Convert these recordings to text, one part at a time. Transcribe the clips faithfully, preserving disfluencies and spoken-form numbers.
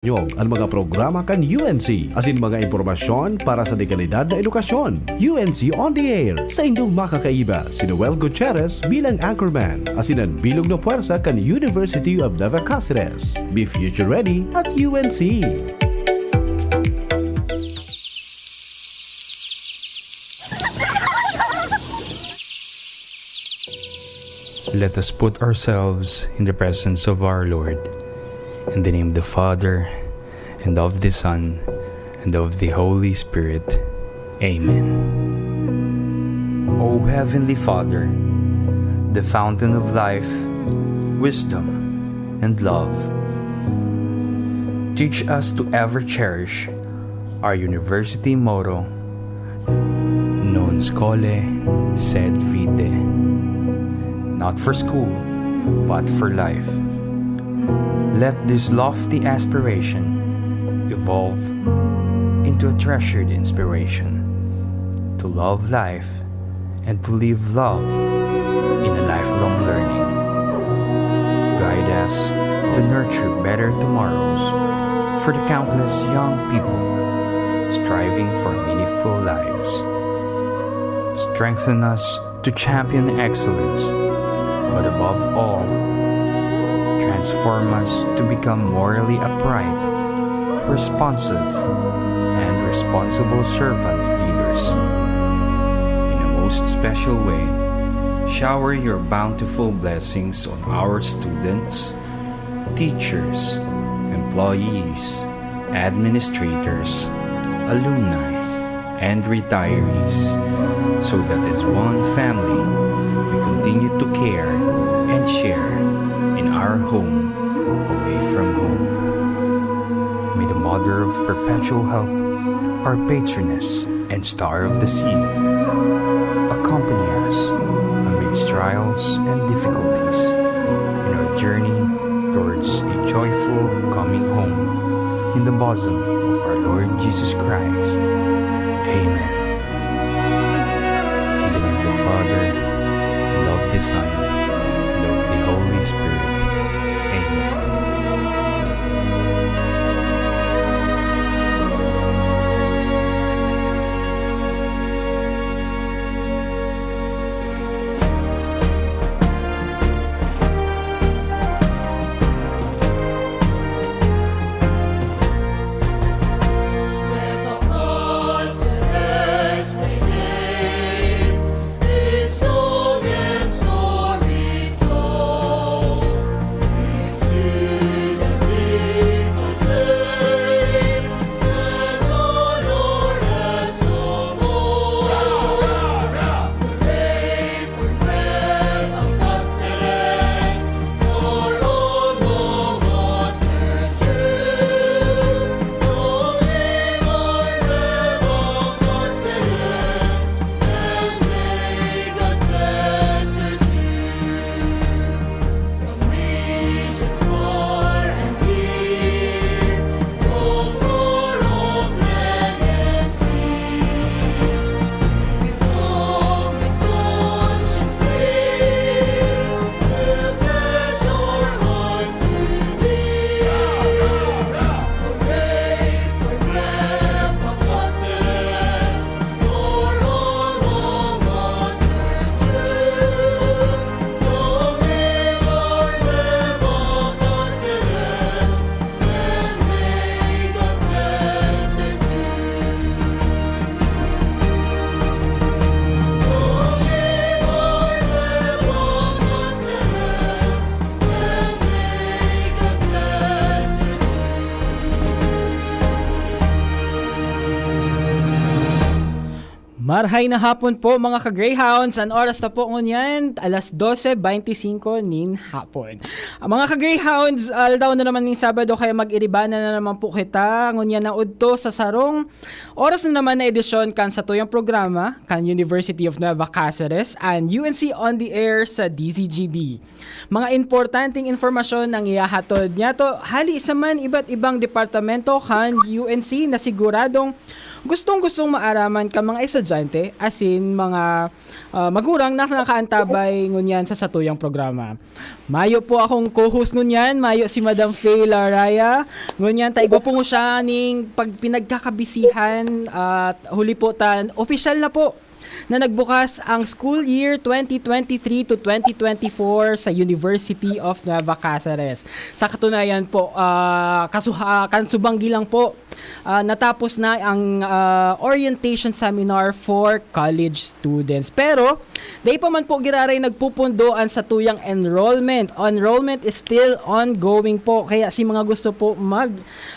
Nyog an mga programa kan U N C, asin mga impormasyon para sa dekalidad na edukasyon. U N C On the Air, sa indong makakaiba, si Noel Gutierrez bilang anchorman, asin an bilog na pwersa kan University of Nueva Cáceres. Be future ready at U N C! Let us put ourselves in the presence of our Lord. In the name of the Father, and of the Son, and of the Holy Spirit. Amen. O Heavenly Father, the fountain of life, wisdom, and love, teach us to ever cherish our university motto, Non Scholae, Sed Vitae. Not for school, but for life. Let this lofty aspiration evolve into a treasured inspiration to love life and to live love in a lifelong learning. Guide us to nurture better tomorrows for the countless young people striving for meaningful lives. Strengthen us to champion excellence, but above all, transform us to become morally upright, responsive, and responsible servant leaders. In a most special way, shower your bountiful blessings on our students, teachers, employees, administrators, alumni, and retirees, so that as one family, we continue to care and share in our home, away from home. May the Mother of Perpetual Help, our patroness and Star of the Sea, accompany us amidst trials and difficulties in our journey towards a joyful coming home in the bosom of our Lord Jesus Christ. Amen. In the name of the Father, and of the Son, and of the Holy Spirit. Amen. Marhay na hapon po, mga ka-Greyhounds. An oras na po ngunyan, alas dose beintisinko nin hapon. Ah, mga ka-Greyhounds, aldaw na naman nin Sabado, kaya mag-iribana na naman po kita ngunyan na udto sa sarong oras na naman na edisyon kan satuyang programa, kan University of Nueva Cáceres, an U N C On the Air sa D Z G B. Mga importanteng impormasyon ang ihahatod niyato hali sa man iba't ibang departamento kan U N C na siguradong gustong-gustong maaraman kan mga estudyante, asin mga, ah, magurang na nakaantabay ngunyan sa satuyang programa. Mayo po akong co-host ngunyan, mayo si Madam Faye Laraya. Ngunyan, ta igwa po siya ning pag-, pinagkakabisihan at huli po ta, opisyal na po na nagbukas ang school year twenty twenty-three to twenty twenty-four sa University of Nueva Caceres. Sa katunayan po, ah, kasuha-, kan subanggi lang po, ah, natapos na ang, ah, orientation seminar for college students. Pero, dai pa man po giraray nagpupundo an satuyang enrollment. Enrollment is still ongoing po. Kaya si mga gusto po mag,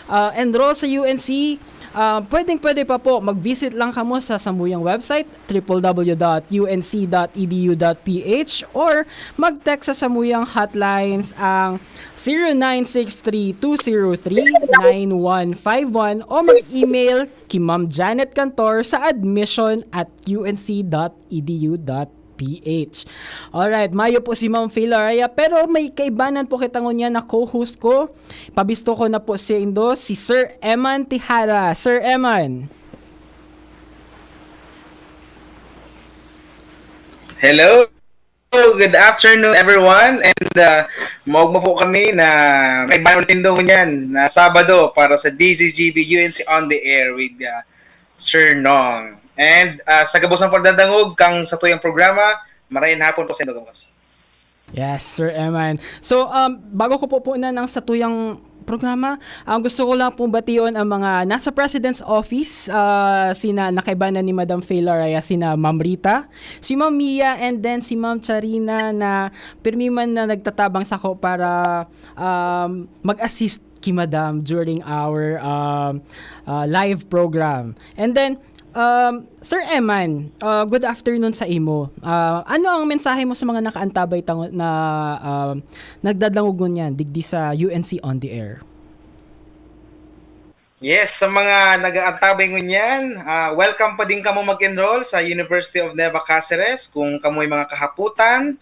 ah, enroll sa U N C, ah, pwedeng-pwede pa po. Mag-visit lang kamo sa samuyang website, triple W dot U N C dot E D U dot P H, or mag-text sa samuyang hotlines, ang zero nine six three two zero three nine one five one, o mag-email ki Ma'am Janet Cantor sa admission at U N C dot E D U dot P H. Alright, mayo po si Ma'am Faye Laraya, pero may kaibanan po kita ngunyan na co-host ko. Pabisto ko na po saindo, si Sir Eman Tijara. Sir Eman. Hello. Good afternoon, everyone. And uh, maugma po kami na may bayan tindong niyan na Sabado para sa D Z G B U N C On The Air with uh, Sir Nong. And uh, sa gabos ng pagdadangog kang satuyang programa, marayon hapon po sa inyo gabos. Yes, Sir Eman. So, um, bago ko po po na ng satuyang programa, ang gusto ko lang pong bation ang mga nasa President's Office, ah, sina nakaibanan ni Madam Faye Laraya, sina Ma'am Rita, si Ma'am Mia, and then si Ma'am Charina na pirmi man na nagtatabang sako para, um, mag-assist ki Madam during our, um, ah, live program. And then, um, Sir Eman, ah, good afternoon sa imo. Ah, ano ang mensahe mo sa mga nakaantabay tango-, na, um, nagdadangog ngunyan digdi sa U N C On The Air? Yes, sa mga nag-aantabay ngunyan, ah, welcome pa din kamo mag-enroll sa University of Nueva Caceres kung kamoy mga kahaputan.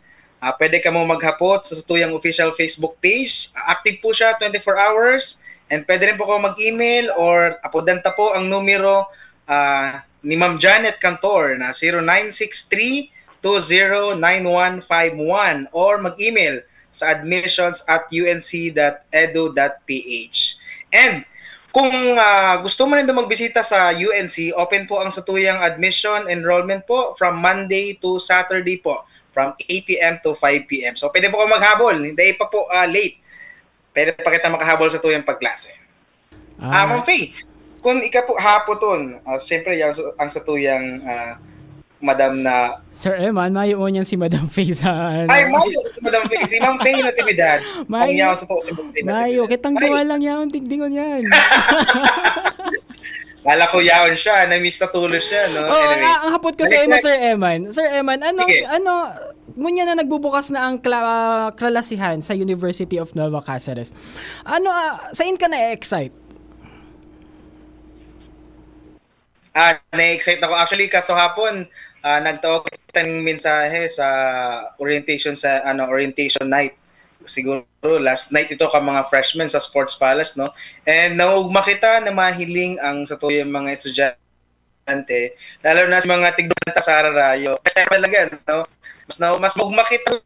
Ah, pwede kamo maghapot sa satuyang official Facebook page. Ah, active po siya twenty-four hours. And pwede rin po kayo mag-email or apodan ta po ang numero, ah, ni Ma'am Janet Cantor na zero nine six three two zero nine one five one, or mag-email sa admissions at U N C dot edu dot P H. And kung ah, gusto mo nindo magbisita sa U N C, open po ang satuyang admission enrollment po from Monday to Saturday po, from eight A M to five P M. So pwede po kayo maghabol, hindi pa po ah, late. Pwede pa kita makahabol sa tuyang pagklase. Ah, Ah, Ma'am Faye, kung ika po hapoton, ah, siyempre yan ang sa tuyang ah, madam na Sir Eman, mayo ngunyan si Madam Faye sa, ano? Ay, mayo si Madam Faye. Si Ma'am Faye Natividad. Mayo. Ang yaon sa to si Ma'am Faye Mayo, Natividad. kitang Ay, duwa lang yaon, tigdingon yan. Kala ko yaon siya, na-miss na tulos siya, no? Oh, Anyway. Ah, ang hapot ko sa Next, imo, next. Sir Eman. Sir Eman, ano, Sige. Ano, ngunyan na nagbubukas na ang kla-, kalasihan sa University of Nueva Caceres. Ano, ah, sain ka na-excite? Ah, na-excite ako. Actually, kaso hapon, ah, nagtao kita ng mensahe sa orientation sa ano, orientation night. Siguro last night ito ka mga freshmen sa Sports Palace, no? And naugma kita na mahiling ang sa tuyang mga estudyante, lalo na sa mga tigdulanta sa Ararayo. Kasi talaga, no? Mas na, mas maugma kita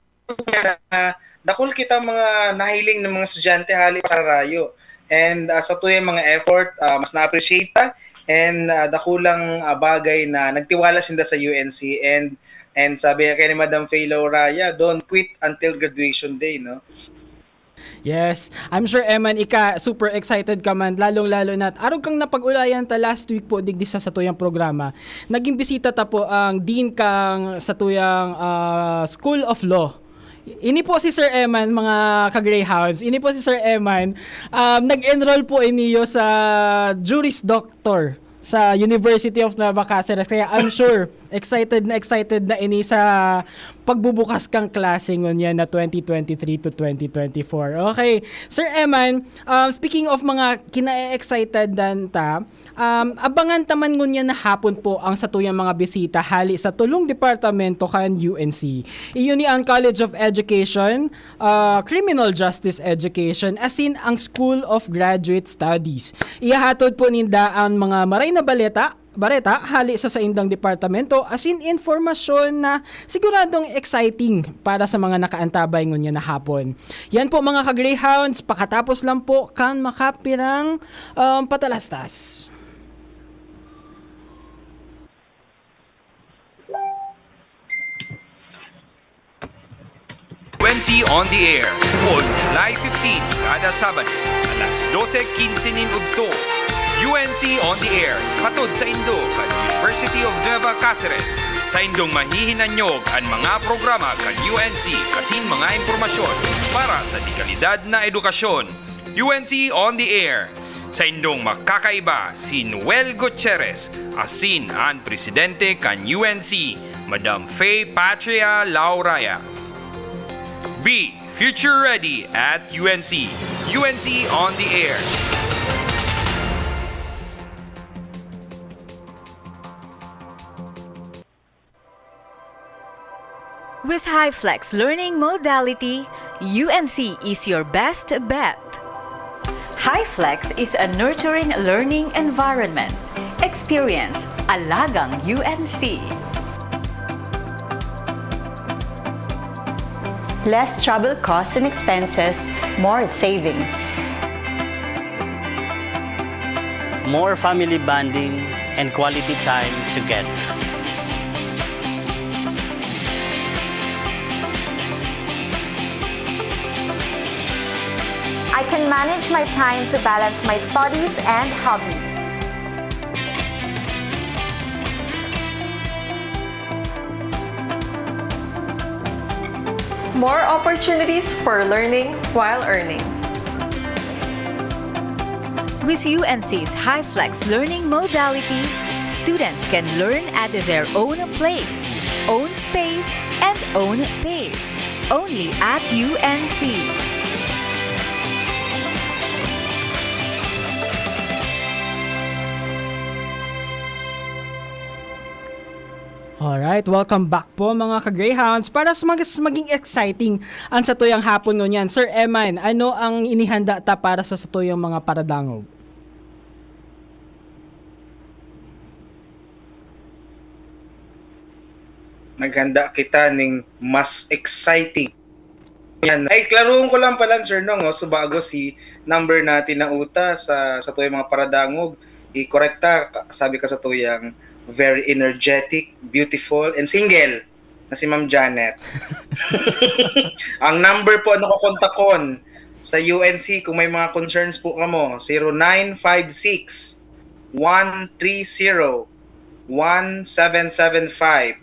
na dakul kita mga nahiling ng mga estudyante hali pa sa Ararayo. And uh, sa tuyang mga effort, uh, mas na-appreciate ta. And uh, dakulang uh, bagay na nagtiwala sinda sa U N C. And and sabi kay ni Madam Faye Lauraya, don't quit until graduation day, no? Yes, I'm sure, Eman, ika super excited ka man, lalong-lalo na arog kang napag-ulayan ta last week po digdi sa satuyang programa. Naging bisita ta po ang dean kang satuyang ah, School of Law. Ini po si Sir Eman, mga ka-Greyhounds. Ini po si Sir Eman. Um, nag-enroll po iniyo sa Juris Doctor sa University of Nueva Caceres. Kaya I'm sure excited na excited na ini sa pagbubukas kang klase ngunyan na twenty twenty-three to twenty twenty-four. Okay, Sir Eman, um, speaking of mga kina-excited dan ta, um, abangan ta man ngunyan na hapon po ang satuyang mga bisita hali sa tulong departamento kan U N C. Iyo ni ang College of Education, ah, Criminal Justice Education, asin ang School of Graduate Studies. Ihahatod po ninda ang mga maray na baleta bareta hali sa saindang departamento, asin impormasyon na siguradong exciting para sa mga nakaantabay ngunyan na hapon. Yan po, mga ka-Greyhounds, pakatapos lang po kan makapirang, um, patalastas. U N C On The Air, on July fifteen, kada Sabado, alas dose quince nin udto. U N C On The Air, hatod saindo kan University of Nueva Cáceres. Saindong mahihinanyog an mga programa kan U N C asin mga impormasyon para sa dekalidad na edukasyon. U N C On The Air. Saindong makakaiba si Noel Gutierrez, asin an presidente kan U N C, Madam Faye Patria Lauraya. Be future ready at U N C. U N C On The Air. With High Flex Learning Modality, U N C is your best bet. High Flex is a nurturing learning environment. Experience Alagang U N C. Less travel costs and expenses, more savings. More family bonding and quality time together. I can manage my time to balance my studies and hobbies. More opportunities for learning while earning. With U N C's High Flex Learning Modality, students can learn at their own place, own space, and own pace. Only at U N C. Alright, welcome back po, mga ka-Greyhounds. Para sa mas maging exciting ang satuyang hapon ngunyan, Sir Eman, ano ang inihanda ta para sa satuyang mga paradangog? Naghanda kita ning mas exciting. Yan. Ay, klarohon ko lang pala, Sir Nong, oh, so bago si number natin na uta sa, sa tuyang mga paradangog, i-correct ta, ka-, sabi ka sa tuyang very energetic, beautiful, and single na si Ma'am Janet. Ang number po na kukontakon sa U N C kung may mga concerns po kamo, zero nine five six, one three zero, one seven seven five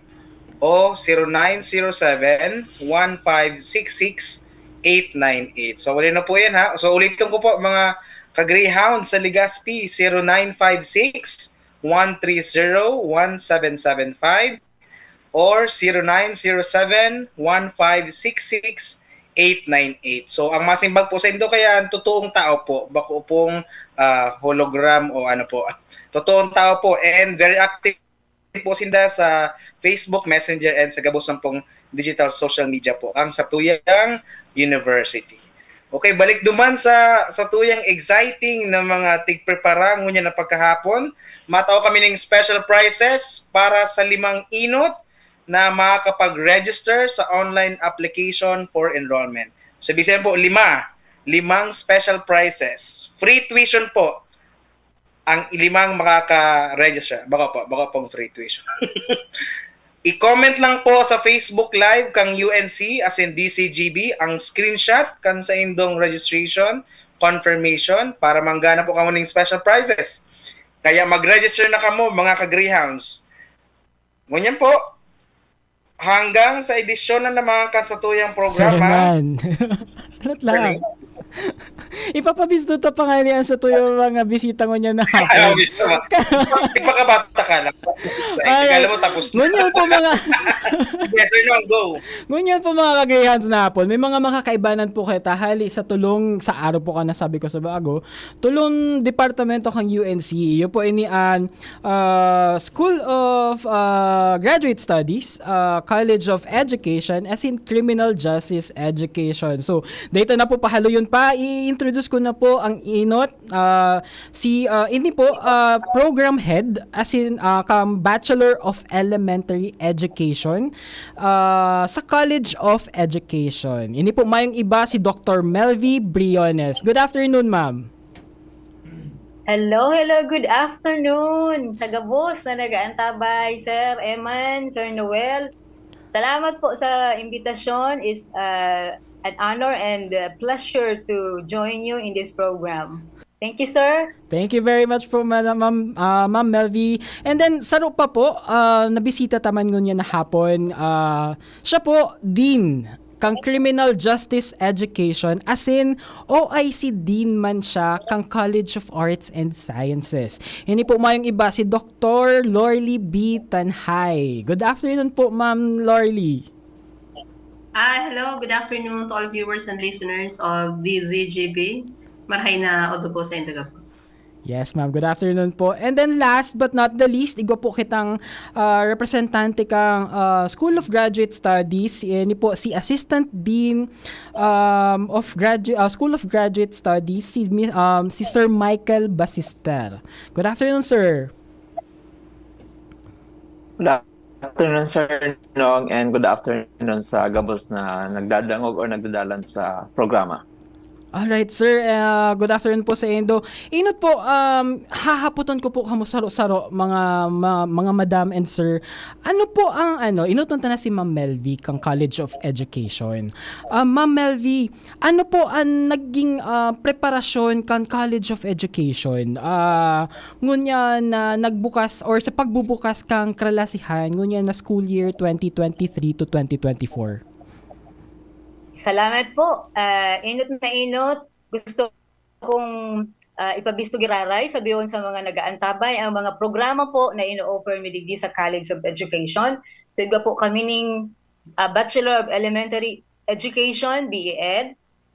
o zero nine zero seven, one five six six, eight nine eight. So, huli na po yan, ha. So, ulitin ko po, mga ka-Greyhound sa Legazpi, zero nine five six, one three zero, one seven seven five or zero nine zero seven, one five six six, eight nine eight. So, ang masimbag po sa indo kaya, totoong tao po, bako pong, ah, hologram o ano po. Totoong tao po and very active po sinda sa Facebook, Messenger, and sa gabos na pong digital social media po, ang satuyang university. Okay, balik duman sa, sa tuyang exciting na mga tigprepara ngunyan na pagkahapon. Matao kami ning special prizes para sa limang inot na makakapag-register sa online application for enrollment. So, ibig sabihin po, lima. Limang special prizes. Free tuition po ang limang makaka-register. Bako po, bako pong free tuition. I-comment lang po sa Facebook Live kang U N C, as in D C G B, ang screenshot kan saindong registration, confirmation, para manggana po kamo ning special prizes. Kaya mag-register na kamo, mga ka-Greyhounds. Ngunyan po, hanggang sa edisyon na naman kan satuyang programa. Sir Man. Lahat lang. Galing. Ipapabisto ta pa nga niyan sa tuyang mga bisita ngunyan na hapon. Ay, gusto mo. Ipakabata ka lang. Ay, Alright. Alam mo, tapos na. Ngunyan po, mga Yes or no, go. Ngunyan po, mga ka-Greyhounds na hapon, may mga makakaibanan po kayo tahali sa tulong sa araw po ka nasabi ko sa bago. Tulong departamento kang U N C. Iyo po ini an ah, School of, ah, Graduate Studies, ah, College of Education, as in Criminal Justice Education. So, data na po, pahaluyon pa. Ah, i-introduce ko na po ang inot. Ah, si, ah, ini po, ah, program head, as in, ah, kang Bachelor of Elementary Education, ah, sa College of Education. Ini po mayong iba si Doctor Melvi Briones. Good afternoon, ma'am. Hello, hello, good afternoon sa gabos na nag-aantabay, Sir Eman, Sir Noel. Salamat po sa imbitasyon. Is uh, an honor and uh, pleasure to join you in this program. Thank you, sir. Thank you very much po, Madam, Ma'am, ah, Ma'am Melvi. And then, saro pa po, ah, nabisita ta man ngunyan na hapon. Ah, siya po, Dean, kang Criminal Justice Education, as in, O I C Dean man siya kang College of Arts and Sciences. Ini po mayong iba, si Doctor Lorly B. Tanhay. Good afternoon po, Ma'am Lorly. Ah, hello, good afternoon to all viewers and listeners of D Z G B. Marhay na odo po sa inda gabos. Yes, ma'am. Good afternoon po. And then last but not the least, igwa po kitang ah, representante kang ah, School of Graduate Studies. Ini po si Assistant Dean um, of Gradu- ah, School of Graduate Studies, si, Mi- um, si Sir Michael Basister. Good afternoon, sir. Good afternoon, Sir Nong, and good afternoon sa gabos na nagdadangog or nagdadalan sa programa. Alright, sir. Ah, good afternoon po sa indo. Inot po, um, hahapoton ko po kamo saro-saro, mga ma- mga madam and sir. Ano po ang ano, inuton ta na si Ma'am Melvi kang College of Education. Ah, Ma'am Melvi, ano po ang naging ah, preparasyon kan College of Education? Ah, ngunyan na nagbukas or sa pagbubukas kang kalasihan, ngunyan na school year twenty twenty-three to twenty twenty-four. Salamat po. Ah, inot na inot. Gusto kong ah, ipabisto giraray, sabihon sa mga nag-aantabay, ang mga programa po na ino-offer mi digdi sa College of Education. So, igwa po kami ning ah, Bachelor of Elementary Education, B E Ed.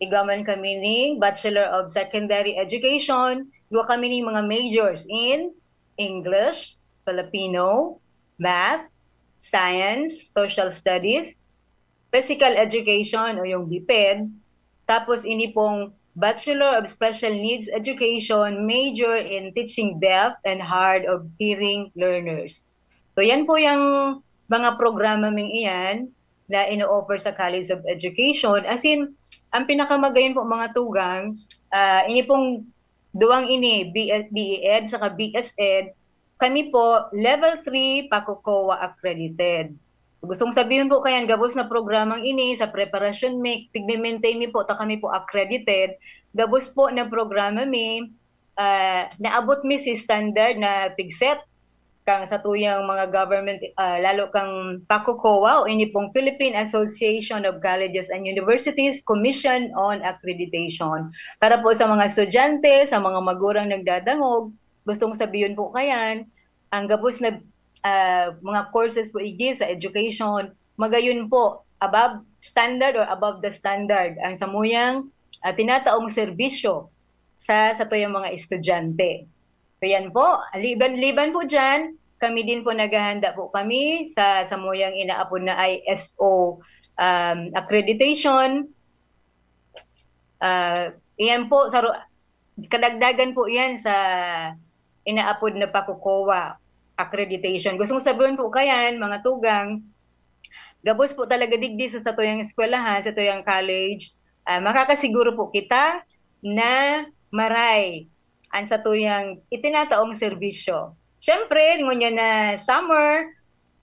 Igwa man kami ning Bachelor of Secondary Education. Igwa kami ning mga majors in English, Filipino, Math, Science, Social Studies, Physical Education o yung BPED. Tapos ini pong Bachelor of Special Needs Education, major in teaching deaf and hard of hearing learners. So yan po yung mga programa ming iyan na ino-offer sa College of Education. As in, ang pinakamagayon po mga tugang, ah, ini pong duwang ini, B- BE Ed saka B S Ed, kami po level three PACOCOA accredited. Gustong sabihin po kayan, gabos na programang ini sa preparasyon mi, pigme-maintain mi po ta kami po accredited. Gabos po na programa mi, ah, naabot mi si standard na pigset kang satuyang mga government, ah, lalo kang PACOCOA o ini pong Philippine Association of Colleges and Universities Commission on Accreditation. Para po sa mga estudyante, sa mga magurang nagdadangog, gustong sabihin po kayan, ang gabos na ah, mga courses po igdi sa education, magayon po above standard or above the standard ang samuyang ah, tinataong serbisyo sa satuyang mga estudyante. So yan po, liban-liban po dyan, kami din po naghahanda po kami sa samuyang inaapod na I S O um, accreditation. Ah, iyan po, sa, kadagdagan po yan sa inaapod na PACOCOA accreditation. Gustong sabihin po kayan, mga tugang, gabos po talaga digdi sa satuyang eskwelahan, sa satuyang college, ah, makakasiguro po kita na maray ang satuyang itinataong serbisyo. Siyempre, ngunyan na summer,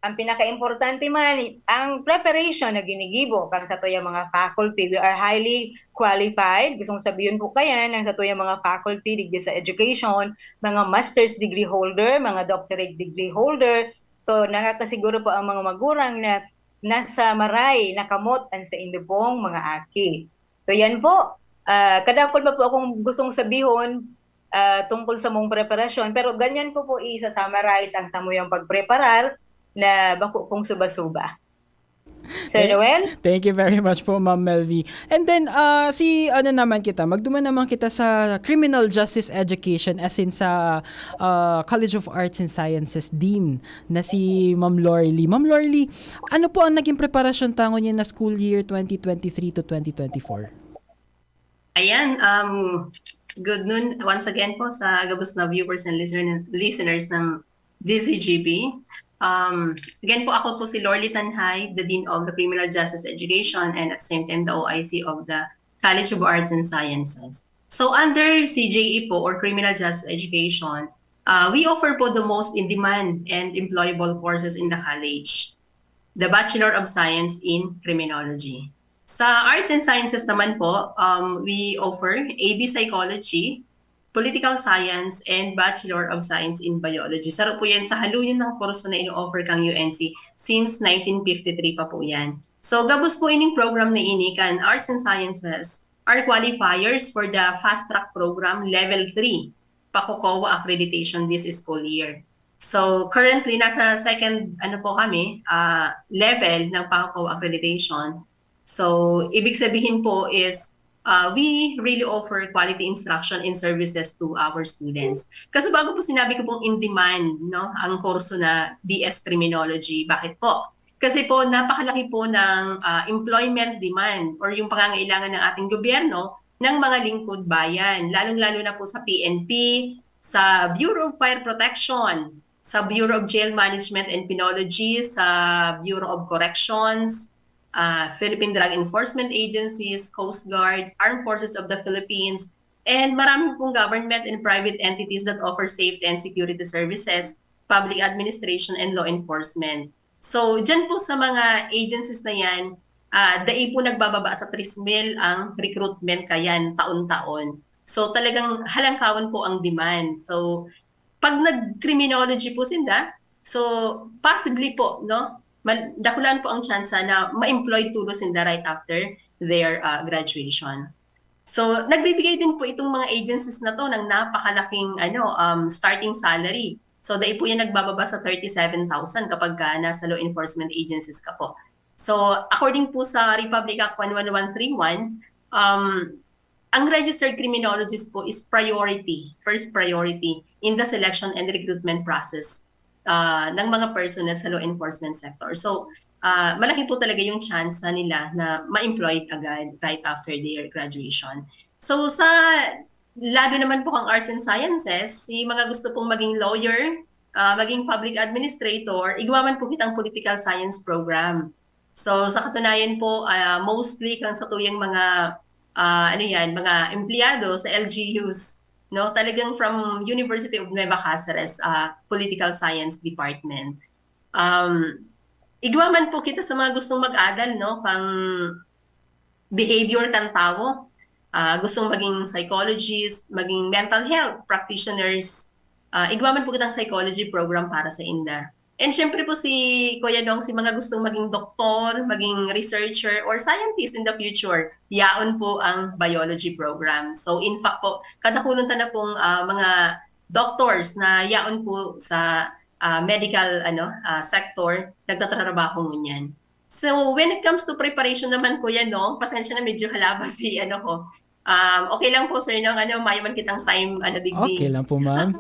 ang pinaka-importante man, ang preparation na ginigibo kang satuyang mga faculty. We are highly qualified. Gustong sabihin po kayan, ang satuyang mga faculty digdi sa education, mga master's degree holder, mga doctorate degree holder. So, nakakasiguro po ang mga magurang na nasa maray, nakamot ang saindo pong mga aki. So, yan po. Ah, kadakul pa po akong gustong sabihon ah, tungkol sa mong preparasyon. Pero ganyan ko po i-summarize ang samuyang pagpreparar na bako pong suba-suba. Sir Eh, Noel? Thank you very much po, Ma'am Melvi. And then, ah, si, ano naman kita, magduman naman kita sa criminal justice education, as in sa ah, College of Arts and Sciences Dean na si Ma'am Lorly. Ma'am Lorly, ano po ang naging preparasyon tango niya na school year twenty twenty-three to twenty twenty-four? Ayan, um, good noon once again po sa gabos na viewers and listener, listeners ng D Z G B. Um, again po, ako po si Lorly Tanhay, the Dean of the Criminal Justice Education and at the same time the O I C of the College of Arts and Sciences. So under C J E po or Criminal Justice Education, uh, we offer po the most in-demand and employable courses in the college, the Bachelor of Science in Criminology. Sa Arts and Sciences naman po, um, we offer A B Psychology, Political Science, and Bachelor of Science in Biology. Saro po yan sa haluyon ng kurso na ino-offer kang U N C since nineteen fifty-three pa po yan. So, gabos po ining program na ini kan Arts and Sciences are qualifiers for the Fast Track Program Level three, PACOCOA accreditation this school year. So, currently, nasa second, ano po kami, ah, level ng PACOCOA accreditation. So, ibig sabihin po is, uh, we really offer quality instruction and services to our students. Kasi bago po sinabi ko pong in demand, no, ang kurso na B S Criminology. Bakit po? Kasi po napakalaki po ng, ah, employment demand or yung pangangailangan ng ating gobyerno ng mga lingkod bayan, lalong-lalo na po sa P N P, sa Bureau of Fire Protection, sa Bureau of Jail Management and Penology, sa Bureau of Corrections, ah, Philippine Drug Enforcement Agencies, Coast Guard, Armed Forces of the Philippines, and marami pong government and private entities that offer safety and security services, public administration, and law enforcement. So, dyan po sa mga agencies na yan, ah, dai po nagbababa sa three mil ang recruitment kayan taon-taon. So, talagang halangkawan po ang demand. So, pag nag-criminology po sinda, so, possibly po, no? Mal-, dakulan po ang tsansa na ma-employ tulos sinda right after their, ah, graduation. So, nagbibigay din po itong mga agencies na 'to ng napakalaking ano, um, starting salary. So, dai po 'yan nagbababa sa thirty-seven thousand kapag ka nasa law enforcement agencies ka po. So, according po sa Republic Act one one one three one, um, ang registered criminologist po is priority, first priority in the selection and recruitment process, ah, ng mga personnel sa law enforcement sector. So, ah, malaki po talaga yung tsansa nila na ma-employed agad right after their graduation. So, sa lado naman po kang Arts and Sciences, si mga gusto pong maging lawyer, ah, maging public administrator, igwa man po kitang political science program. So, sa katunayan po, ah, mostly kang satuyang mga, ah, ano yan, mga empleyado sa L G Us, no? Talagang from University of Nueva Cáceres, ah, Political Science Department. Um, igwa man po kita sa mga gustong mag-adal, no? Kang behavior kan tawo. Ah, gustong maging psychologist, maging mental health practitioners. Ah, igwa man po kitang psychology program para sa inda. And syempre po si Kuya Nong, si mga gustong maging doktor, maging researcher, or scientist in the future, yaon po ang biology program. So in fact po, kadakulon ta na pong, ah, mga doctors na yaon po sa, ah, medical, ano, ah, sector, nagtatrabaho ngunyan. So when it comes to preparation naman, Kuya Nong, pasensya na, medyo halaba si, ano ko, um, okay lang po, Sir Nong, ano, mayo man kitang time, ano, digdi. Okay lang po, ma'am.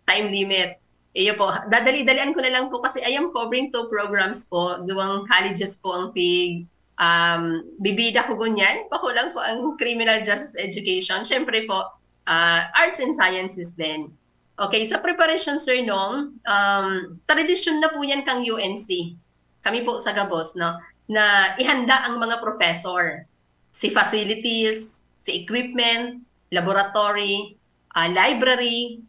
Time limit. Iyo po, dadali-dalian ko na lang po kasi I am covering two programs po, duwang colleges po ang pig, um, bibida ko gunyan, pa ko lang po ang criminal justice education. Siyempre po, ah, arts and sciences din. Okay, sa preparation, Sir Nong, um, tradisyon na po yan kang U N C. Kami po sa gabos, no, na ihanda ang mga professor, si facilities, si equipment, laboratory, ah, library,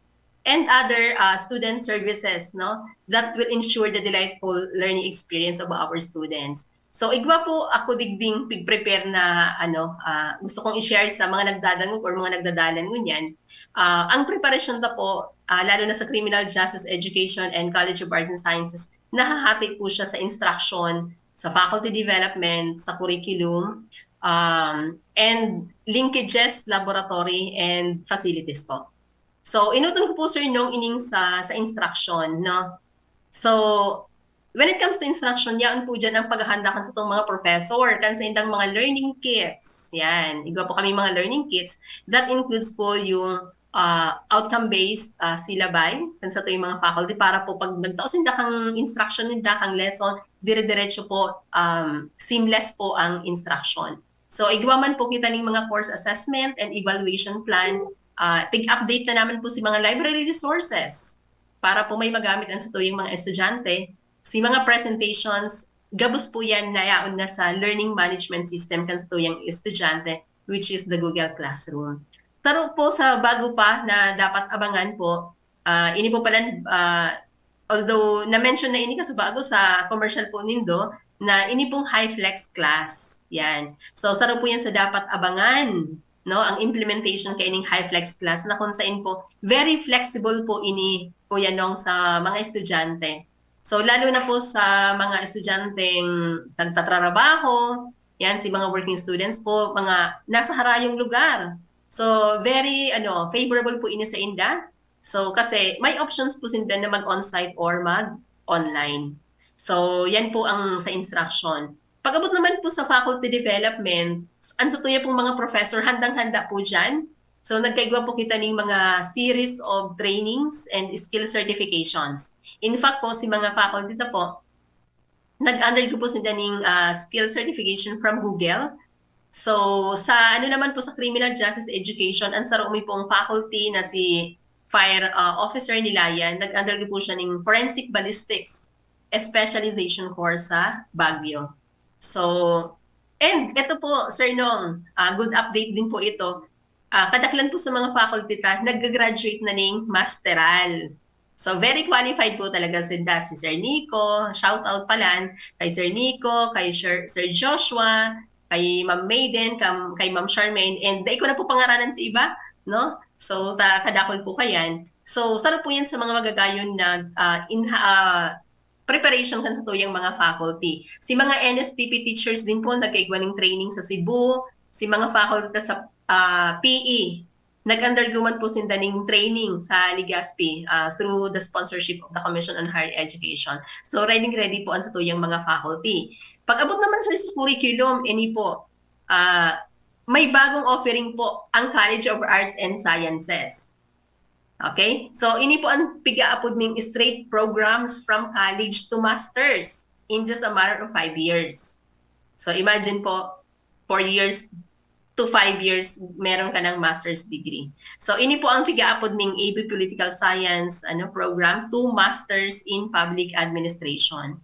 and other, ah, student services, no, that will ensure the delightful learning experience of our students. So, igwa po ako digding pig-prepare na, ano, ah, gusto kong i-share sa mga nagdadangog or mga nagdadalan ngunyan. Ah, ang preparasyon ta po, ah, lalo na sa criminal justice education and College of Arts and Sciences, nahahati po siya sa instruction, sa faculty development, sa curriculum, um, and linkages, laboratory, and facilities po. So, inuton ko po, Sir Nong, ining sa, sa instruction, no? So, when it comes to instruction, yaon po dyan ang paghahanda kan satong mga professor, kan sa indang mga learning kits. Yan. Igwa po kami mga learning kits. That includes po yung, ah, outcome-based, ah, syllabi, kan satong mga faculty, para po pag nagtao sinda kang instruction ninda, kang lesson, dire-diretso po, um, seamless po ang instruction. So, igwa man po kita ning mga course assessment and evaluation plan, ah, tig-update na naman po si mga library resources para po may magamit ang satuyang mga estudyante. Si mga presentations, gabos po yan na yaon na sa learning management system kan satuyang estudyante, which is the Google Classroom. Pero po sa bago pa na dapat abangan po, ah, ini po pala, ah, although na-mention na ini kaso bago sa commercial po nindo, na ini pong HyFlex class. Yan. So, saro po yan sa dapat abangan, no? Ang implementation kaining HyFlex class na kung saan po, very flexible po ini, Kuya Nong, sa mga estudyante. So, lalo na po sa mga estudyanteng nagtatrabaho, yan, si mga working students po, mga nasa harayong lugar. So, very, ano, favorable po ini sa inda. So, kasi may options po sinda na mag-on-site or mag-online. So, yan po ang sa instruction. Pag-abot naman po sa faculty development, ang satuya pong mga professor, handang-handa po dyan. So, nagkaigwa po kita ning mga series of trainings and skill certifications. In fact po, si mga faculty ta po, nag-undergo po sinda ning, ah, skill certification from Google. So, sa ano naman po, sa criminal justice education, ang saro mi pong faculty na si fire, ah, officer nila yan, nag-undergo po siya ning forensic ballistics specialization course sa Baguio. So, and ito po, Sir Nong, ah, good update din po ito. Ah, kadaklan po sa mga faculty ta, nag-graduate na ning masteral. So, very qualified po talaga sinda, si Sir Nico, shout out palan kay Sir Nico, kay Sir, Sir Joshua, kay Ma'am Maiden, kam-, kay Ma'am Charmaine, and dai ko na po pangaranan sa iba, no? So, ta-, kadakol po kayan. So, saro po yan sa mga magagayon na, ah, in-, ah, preparation kan satuyang mga faculty. Si mga N S T P teachers din po, nagkaigwa ning training sa Cebu, si mga faculty sa, ah, P E, nag-undergo man po sinda ning training sa Legazpi, ah, through the sponsorship of the Commission on Higher Education. So, ready-ready po ang satuyang mga faculty. Pag-abot naman, sir, sa curriculum, ini po, ah, may bagong offering po ang College of Arts and Sciences. Okay? So, ini po ang pigaapod ning straight programs from college to masters in just a matter of five years. So, imagine po, four years to five years, meron ka ng master's degree. So, ini po ang pigaapod ning A B Political Science, ano, program, two masters in public administration.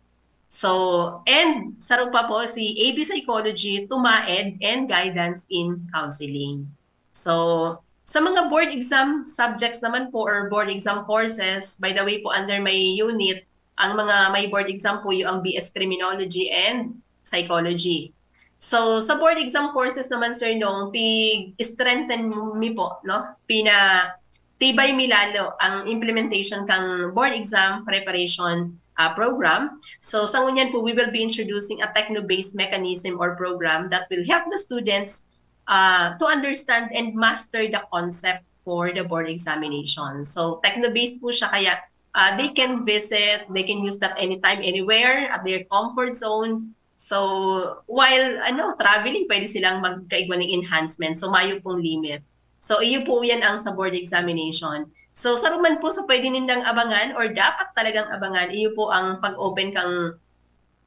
So, and saro pa po si A B Psychology, two MAEd, and guidance in counseling. So, sa mga board exam subjects naman po or board exam courses, by the way po, under my unit, ang mga may board exam po yung ang B S Criminology and Psychology. So, sa board exam courses naman, Sir Nong, pig-strengthen mi po, no? Pinatibay mi lalo ang implementation kang board exam preparation, ah, program. So, sa ngunyan po, we will be introducing a techno-based mechanism or program that will help the students, ah, to understand and master the concept for the board examination. So, techno-based po siya, kaya, ah, they can visit, they can use that anytime, anywhere, at their comfort zone. So, while, ano, traveling, pwede silang magkaigwa ng enhancement. So, mayo pong limit. So, iyo po yan ang sa board examination. So, saro man po sa pwede nindang abangan or dapat talagang abangan, iyo po ang pag-open kang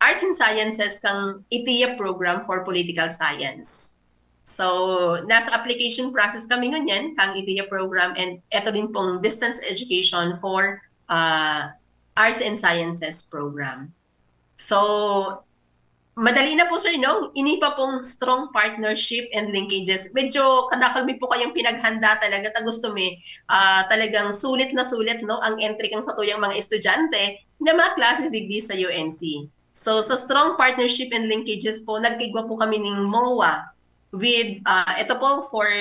Arts and Sciences kang ITEA program for political science. So, nasa application process kami ngunyan, kang ITEA program, and eto din pong distance education for, ah, Arts and Sciences program. So, madali na po, sir, no? Ini pa pong strong partnership and linkages. Medyo kadakal mi po kayong pinaghanda talaga. Ta gusto mi, ah, talagang sulit na sulit, no, ang entry kang satuyang mga estudyante na mga classes digdi sa U N C. So, sa strong partnership and linkages po, nagkaigwa po kami ning MOA with, ah, ito po for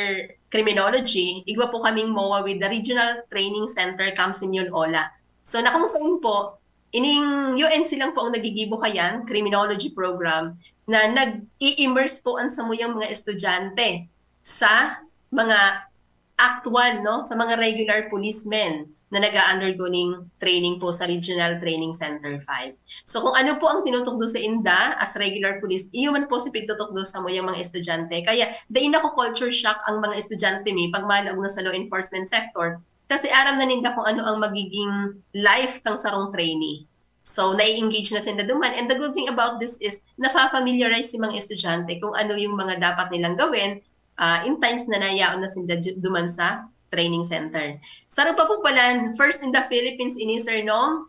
criminology, igwa po kaming MOA with the Regional Training Center, Camp Simeon Ola. So, na kung saan po, ining U N C lang po ang nagigibo kayan, criminology program, na nag-i-immerse po ang samuyang mga estudyante sa mga actual, no, sa mga regular policemen na nag-a-undergo ning training po sa Regional Training Center five. So, kung ano po ang tinutukdo sa inda as regular police, iyo man po si pigtutukdo samuyang mga estudyante. Kaya, dai nako culture shock ang mga estudyante mi pag malaog na sa law enforcement sector. Kasi aram na ninda kung ano ang magiging life kang sarong trainee. So, nai-engage na sinda duman. And the good thing about this is, nafa-familiarize si mga estudyante kung ano yung mga dapat nilang gawin, ah, in times na nayaon na sinda du-, duman sa training center. Saro pa po pala, first in the Philippines ini, Sir Nong.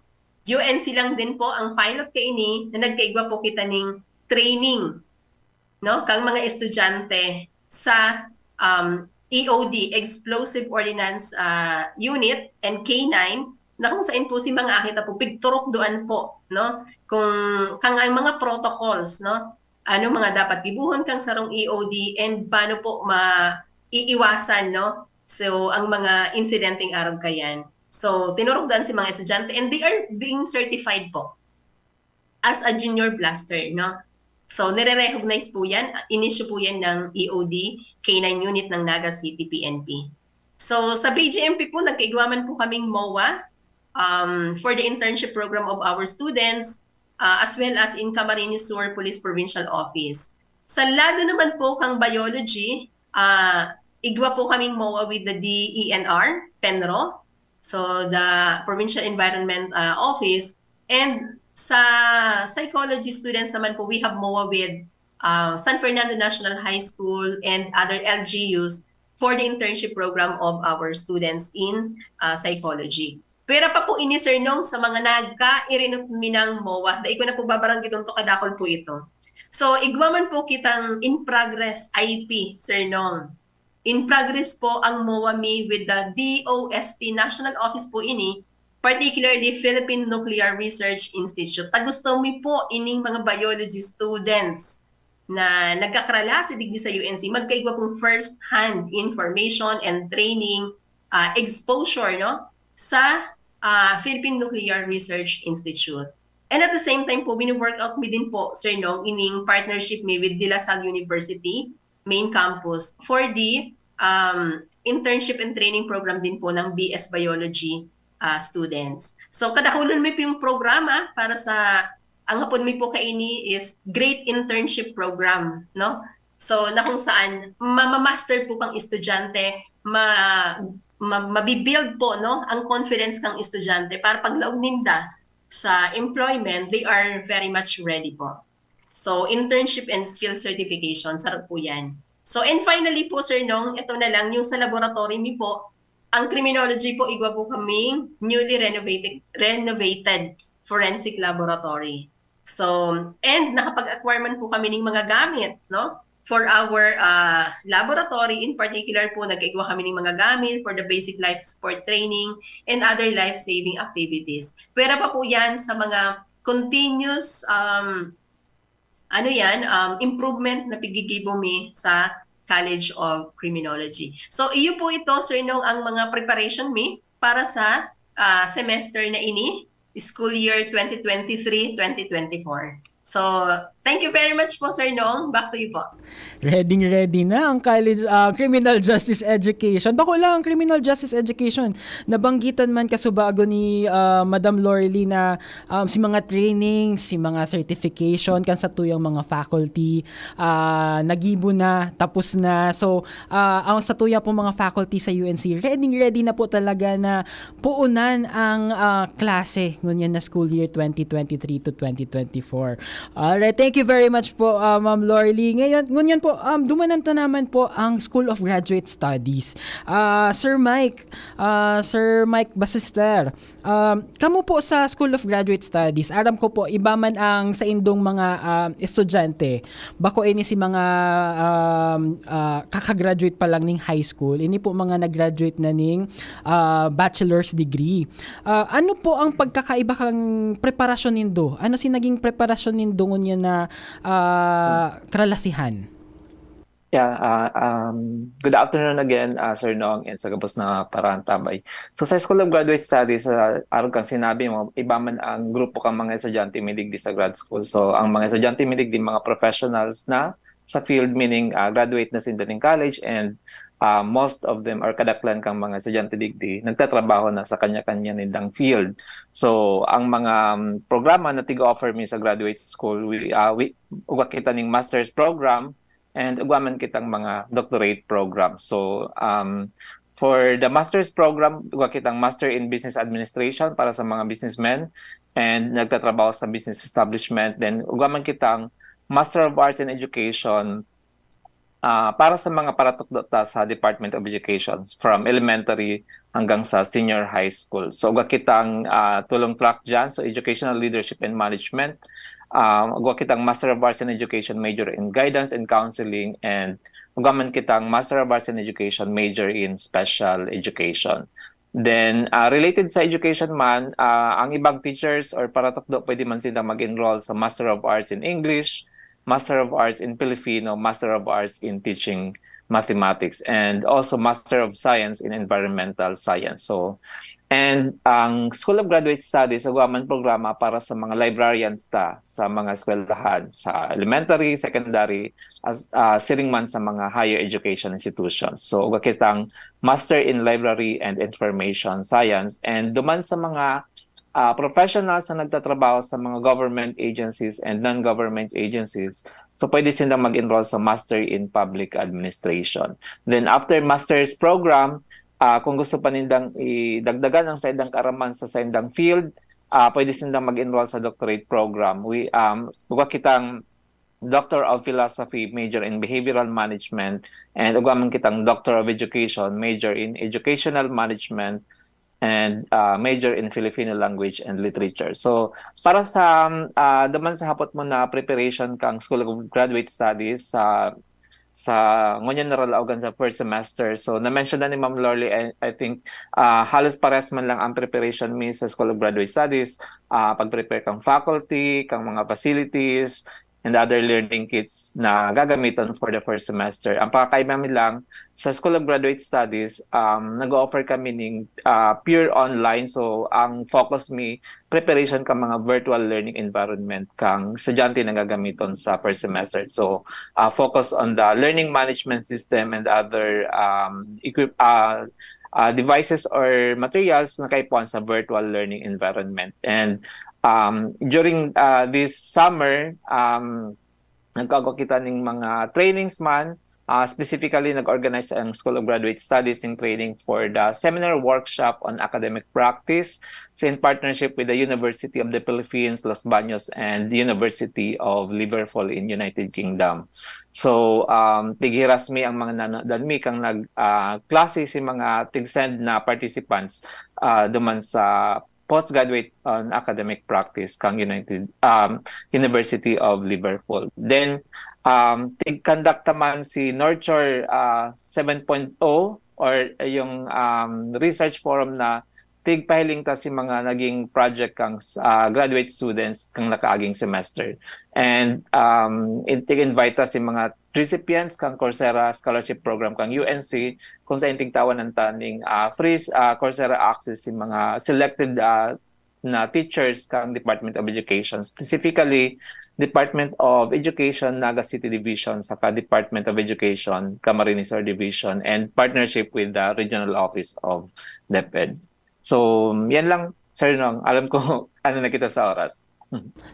U N C lang din po ang pilot kaini na nagkaigwa po kita ning training, no, kang mga estudyante sa, um, E O D, Explosive Ordnance, ah, Unit, and K nine, na kung saan po si mga aki ta po, pigturukdoan po, no, kung, kang ang mga protocols, no, ano mga dapat gibohon kang sarong E O D and paano po maiiwasan, no, so, ang mga insidenteng arog kayan. So, tinurukdoan si mga estudyante and they are being certified po as a junior blaster, no? So, nire-recognize po yan, inisyu po yan ng E O D, K nine Unit ng Naga City P N P. So, sa B J M P po, nagkaigwa man po kaming MOA, um, for the internship program of our students, uh, as well as in Camarines Sur Police Provincial Office. Sa lado naman po kang biology, uh, igwa po kaming MOA with the D E N R, PENRO, so the Provincial Environment, uh, Office, and sa psychology students naman po, we have MOA with, uh, San Fernando National High School and other L G Us for the internship program of our students in, uh, psychology. Pwera pa po ini, Sir Nong, sa mga nagkairinot mi ng MOA. Dai ko na po babaranggiton to, kadakul po ito. So, igwa man po kitang in progress I P, Sir Nong. In progress po ang MOA mi with the D O S T National Office po ini, particularly Philippine Nuclear Research Institute. Ta gusto mi po ining mga biology students na nagkakralasi digdi sa U N C, magkaigwa pong first-hand information and training, ah, exposure, no, sa, ah, Philippine Nuclear Research Institute. And at the same time po, wini-work out mi din po, Sir Nong, ining partnership mi with De La Salle University main campus for the, um, internship and training program din po ng B S Biology, ah, students. So, kadakulon mi po yung programa para sa, ang hapon mi po kaini is Great Internship Program, no? So, na kung saan, ma-, ma-master po kang estudyante, ma-, ma-, mabibuild po, no, ang confidence kang estudyante para paglaog ninda sa employment, they are very much ready po. So, internship and skill certification, saro po yan. So, and finally po, Sir Nong, ito na lang yung sa laboratory mi po. Ang criminology po, igwa po kaming newly renovated, renovated forensic laboratory. So, and nakapag-acquire man po kami ng mga gamit, no? For our, ah, laboratory, in particular po, nagkaigwa kami ng mga gamit for the basic life support training and other life-saving activities. Pwera pa po yan sa mga continuous, um, ano yan, um, improvement na pigigibo mi sa College of Criminology. So, iyo po ito, Sir Nong, ang mga preparation mi para sa, ah, semester na ini, school year twenty twenty-three, twenty twenty-four. So, thank you very much po, Sir Nong. Back to you po. Ready, ready na ang college, ah, criminal justice education. Bako lang ang criminal justice education. Nabanggitan man kasubago ni, ah, Madam Lorly na, um, si mga training, si mga certification, kan satuyang mga faculty, ah, nagibo na, tapos na. So, ah, ang satuya po mga faculty sa U N C, ready, ready na po talaga na puunan ang, ah, klase ngunyan na school year twenty twenty-three to twenty twenty-four. Alright, thank you very much po, ah, Ma'am Lorly. Ngayon, ngunyan po, um, dumanan ta naman po ang School of Graduate Studies. Ah, Sir Mike, ah, Sir Mike Basister, um, kamo po sa School of Graduate Studies, aram ko po, iba man ang saindong mga, um, estudyante. Bako ini si mga, um, ah, kakagraduate pa lang ning high school. Ini po mga nag-graduate na ning, ah, bachelor's degree. Ah, ano po ang pagkakaiba kang preparasyon nindo? Ano si naging preparasyon nindo ngunyan na, ah, karalasihan? Yeah, ah, um, good afternoon again, ah, Sir Nong, and sa gabos na paraantabay. So, sa School of Graduate Studies, ah, arog kang sinabi mo, iba man ang grupo kang mga estudyante mi digdi sa grad school. So, ang mga estudyante mi digdi, mga professionals na sa field, meaning, ah, graduate na sinda ning college, and, ah, most of them, or kadaklan kang mga estudyante digdi, nagtatrabaho na sa kanya-kanya nindang field. So, ang mga, um, programa na tig-offer mi sa graduate school, we, ah, we, ugwa kita ning master's program, and ugwa man kitang mga doctorate program. So, um, For the master's program, igwa kitang Master in Business Administration para sa mga businessmen and nagtatrabaho sa business establishment. Then, igwa man kitang Master of Arts in Education ah, para sa mga paratukdo ta sa Department of Education, from elementary hanggang sa senior high school. So, igwa kitang ah, tulong track dyan. So, Educational Leadership and Management. Ah, igwa kitang Master of Arts in Education major in Guidance and Counseling, and igwa man kitang Master of Arts in Education major in Special Education. Then, ah, related sa education man, ah, ang ibang teachers or paratukdo, pwede man sila mag-enroll sa Master of Arts in English, Master of Arts in Filipino, Master of Arts in Teaching Mathematics, and also Master of Science in Environmental Science. So, and ang School of Graduate Studies, igwa man programa para sa mga librarians ta sa mga eskwelahan, sa elementary, secondary, as, ah, siring man sa mga higher education institutions. So, igwa kitang Master in Library and Information Science, and duman sa mga ah, professionals na nagtatrabaho sa mga government agencies and non-government agencies. So, pwede silang mag-enroll sa Master in Public Administration. Then, after master's program, ah, kung gusto pa nindang idagdagan ang saindang kaaraman sa saindang field, ah, pwede silang mag-enroll sa doctorate program. We, um, igwa kitang Doctor of Philosophy, major in Behavioral Management, and igwa man kitang Doctor of Education, major in Educational Management, and ah, major in Filipino Language and Literature. So, para sa, ah, duman sa hapot mo na preparation kang School of Graduate Studies sa sa ngunyan na ralaogan sa first semester. So, na-mention na ni Ma'am Lorly, I, I think, ah, halos parehas man lang ang preparation mi sa School of Graduate Studies, ah, pag-prepare kang faculty, kang mga facilities, and other learning kits na gagamiton for the first semester. Ang pakakaiba mi lang, sa School of Graduate Studies, um, nag-o-offer kami ning ah, pure online. So, ang focus mi, preparation kang mga virtual learning environment kang estudyante na gagamiton sa first semester. So, ah, focus on the learning management system and other um, equip, ah, ah, devices or materials na kaipuhan sa virtual learning environment. And um, during ah, this summer, um, nagkagwa kita ning mga trainings man. Ah, specifically, nag-organize ang School of Graduate Studies ning training for the seminar workshop on academic practice, so in partnership with the University of the Philippines, Los Baños, and University of Liverpool in United Kingdom. So, um, tighiras mi ang mga nanodan mi kang nag ah, klase si mga tig-send na participants ah, duman sa postgraduate on academic practice kang United um, University of Liverpool. Then, um, tig-conduct naman si Nurture uh, seven point oh or yung um, research forum na tigpahiling ta si mga naging project kang uh, graduate students kang nakaaging semester. And um, in- tig-invite ta si mga recipients kang Coursera Scholarship Program kang U N C kung sa inting tawan ng taning uh, free uh, Coursera access si mga selected uh, na teachers kang Department of Education, specifically Department of Education Naga City Division saka Department of Education Camarines Sur Division and partnership with the Regional Office of DepEd. So, yan lang, Sir Nong. Alam ko, ano na kita sa oras.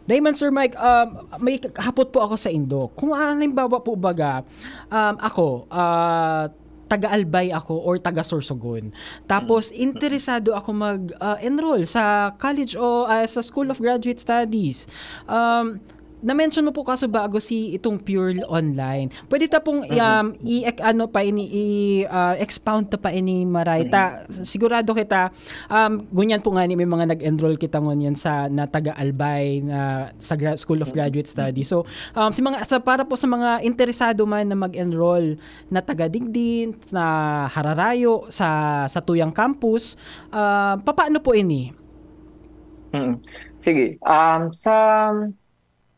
Dai man, Sir Mike, um, may hapot po ako sa indo. Kung halimbawa po baga, um, ako, uh, taga-Albay ako or taga-Sorsogon. Tapos, interesado ako mag-enroll sa college o uh, sa School of Graduate Studies. Um, na-mention mo po kaso bago si itong Pure Online. Pwede ta pong um, i ano pa ini i uh, expound ta pa ini, Maray, ta sigurado kita um gunyan po nga ni may mga nag-enroll kita ngunyan sa na taga Albay na sa gra- School of Graduate Studies. So um si mga sa para po sa mga interesado man na mag-enroll na taga digdi, na hararayo sa sa tuyang campus, uh, papaano po ini? Mm. Sige. Um, sa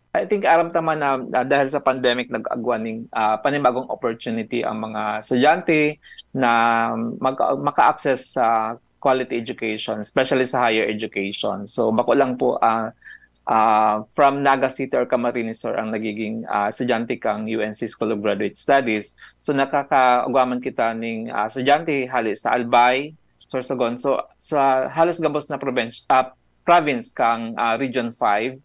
I think aram ta man na uh, dahil sa pandemic nag-agwa ning uh, panibagong opportunity ang mga estudyante na mag- maka-access sa quality education, especially sa higher education. So bako lang po uh, uh, from Naga City or Camarines Sur ang nagiging uh, estudyante kang U N C School of Graduate Studies. So nakakaagwa man kita ning uh, estudyante hali sa Albay, Sorsogon. So sa halos gabos na province, uh, province kang uh, Region five,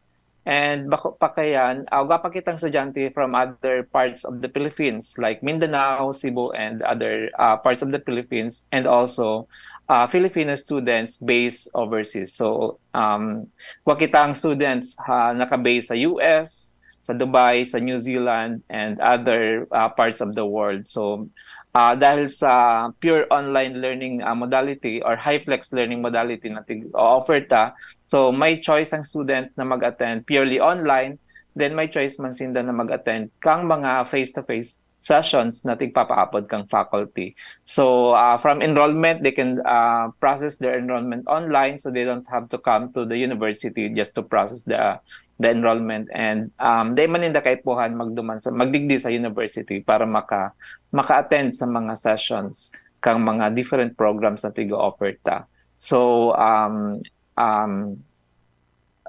And bako pa kayan, uh, pa kitang estudyante from other parts of the Philippines, like Mindanao, Cebu, and other uh, parts of the Philippines, and also uh, Filipino students based overseas. So, um, wa kitang students uh, naka-base sa U S, sa Dubai, sa New Zealand, and other uh, parts of the world. So, uh, dahil sa pure online learning uh, modality or HyFlex learning modality na tig-offer ta, so may choice ang student na mag-attend purely online, then may choice man sinda na mag-attend kang mga face-to-face sessions na tigpapaapod kang faculty. So uh, from enrollment, they can uh, process their enrollment online, so they don't have to come to the university just to process the the enrollment, and um, di man ninda kaipuhan magduman sa magdigdi sa university para maka maka-attend sa mga sessions kang mga different programs na tigo-offer ta. So um, um,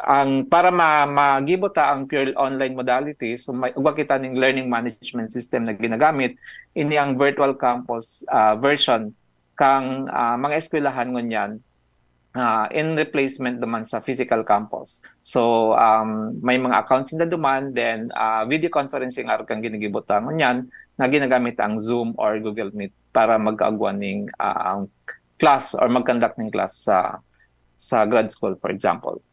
ang para ma magibo ta ang pure online modality, so may ugwa kita ning learning management system na ginagamit, ini ang virtual campus uh, version kang uh, mga eskwelahan ngunyan uh, in replacement duman sa physical campus. So um, may mga accounts na duman, then uh, video conferencing arog kang ginigibot ta ngunyan na ginagamit ang Zoom or Google Meet para magkaagwan ning uh, class or mag-conduct ning class sa sa grad school, for example.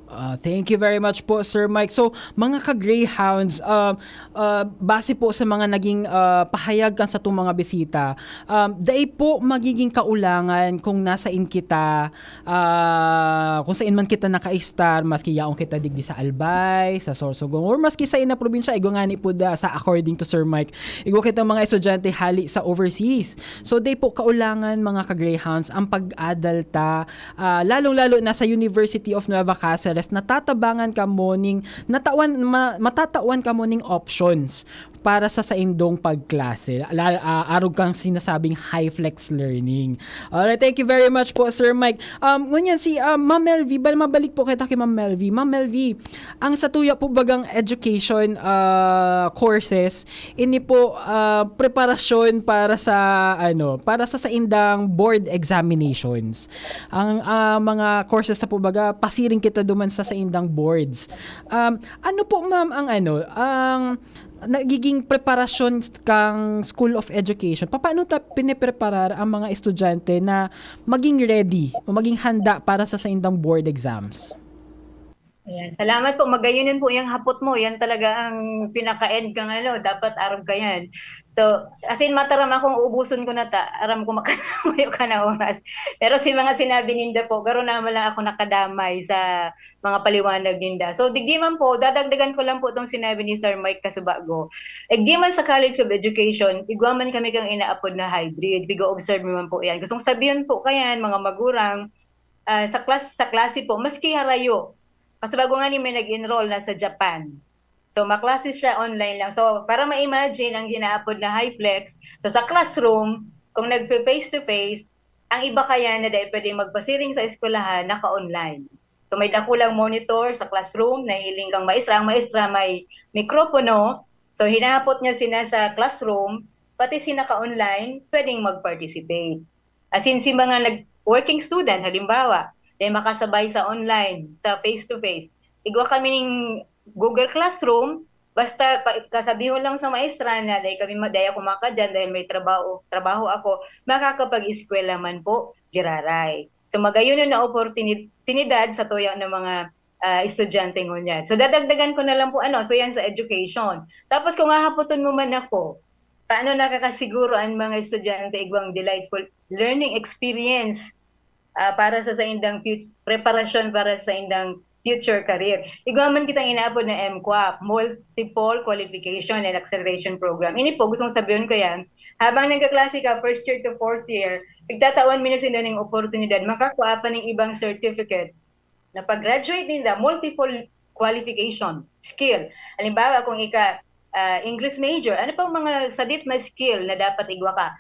Uh, thank you very much po, Sir Mike. So, mga ka-Greyhounds, uh, uh, base po sa mga naging uh, pahayag kan sa itong mga bisita, um, dai po magiging kaulangan kung nasain kita, uh, kung saan man kita naka-estar, maski yaon kita digdi sa Albay, sa Sorsogon, or maski sa ina probinsya, igwa ngani po da, sa according to Sir Mike, igwa kita mga estudyante hali sa overseas. So, dai po kaulangan, mga ka-Greyhounds, ang pag-adal ta uh, lalong-lalo na sa University of Nueva Caceres, natatabangan kamo ning natawan ma, matatawan kamo ning options para sa saindong pagklase. La, uh, arog kang sinasabing HyFlex learning. Alright, thank you very much po, Sir Mike. Um, ngunyan si uh, Ma'am Melvi, bal mabalik po kita kay Ma'am Melvi. Ma'am Melvi, ang sa tuya po bagang education uh, courses, ini po uh, preparasyon para sa ano, para sa saindang board examinations. Ang uh, mga courses na po baga pasiring kita duman sa saindang boards. Um, ano po ma'am ang ano, ang nagiging preparasyon kang School of Education? Paano ta pinipreparar ang mga estudyante na maging ready o maging handa para sa saindang board exams? Ayan. Salamat po. Magayon po yung hapot mo. Yan talaga ang pinaka-end kang ano. Dapat arog ka yan. So, as in, mataram akong uubuson ko na ta. Aram ko makamayo ka na oras. Pero si mga sinabi ninda po, garo naman lang ako nakadamay sa mga paliwanag ninda. So, digdi man po, dadagdagan ko lang po itong sinabi ni Sir Mike Kasubago. Igdi man sa College of Education, igwa man kami kang inaapod na hybrid. Piga-observe man po yan. Gustong sabihin po kayan, mga magurang, uh, sa, class, sa klase po, maski harayo, kasi bago nga ni may nag-enroll na sa Japan. So, maklase siya online lang. So, para ma-imagine ang ginaapod na HyFlex, so sa classroom, kung nagpe-face-to-face, ang iba kaya na dahil pwede magpasiring sa eskwelahan, naka-online. So, may dakulang monitor sa classroom, nahiling kang maestra. Ang maestra may mikropono. So, hinahapot niya sina sa classroom, pati si naka-online, pwedeng mag-participate. As in, si mga nag-working student, halimbawa, dahil makasabay sa online, sa face-to-face, igwa kami ning Google Classroom, basta kasabihon lang sa maestra na dahil kami dahil ako makadyan dahil may trabaho trabaho ako, makakapag-eskwela man po giraray. So magayon na oportunidad sa tuya ng mga uh, estudyante ngunyan. So dadagdagan ko na lang po ano, so yan sa education. Tapos kung hahaputon mo man ako, paano nakakasiguro ang mga estudyante igwang delightful learning experience uh, para sa saindang future, preparasyon para sa saindang future career. Igwa man kitang inaapod na M QUAP, Multiple Qualification and Acceleration Program. Ini po, gustong sabihin ko yan, habang nagkaklase ka, first year to fourth year, pagtatawan mi na sila ng oportunidad, makakuha pa ng ibang certificate na pag-graduate ninda, multiple qualification, skill. Halimbawa, kung ika uh, English major, ano pang mga sadit na skill na dapat igwa ka?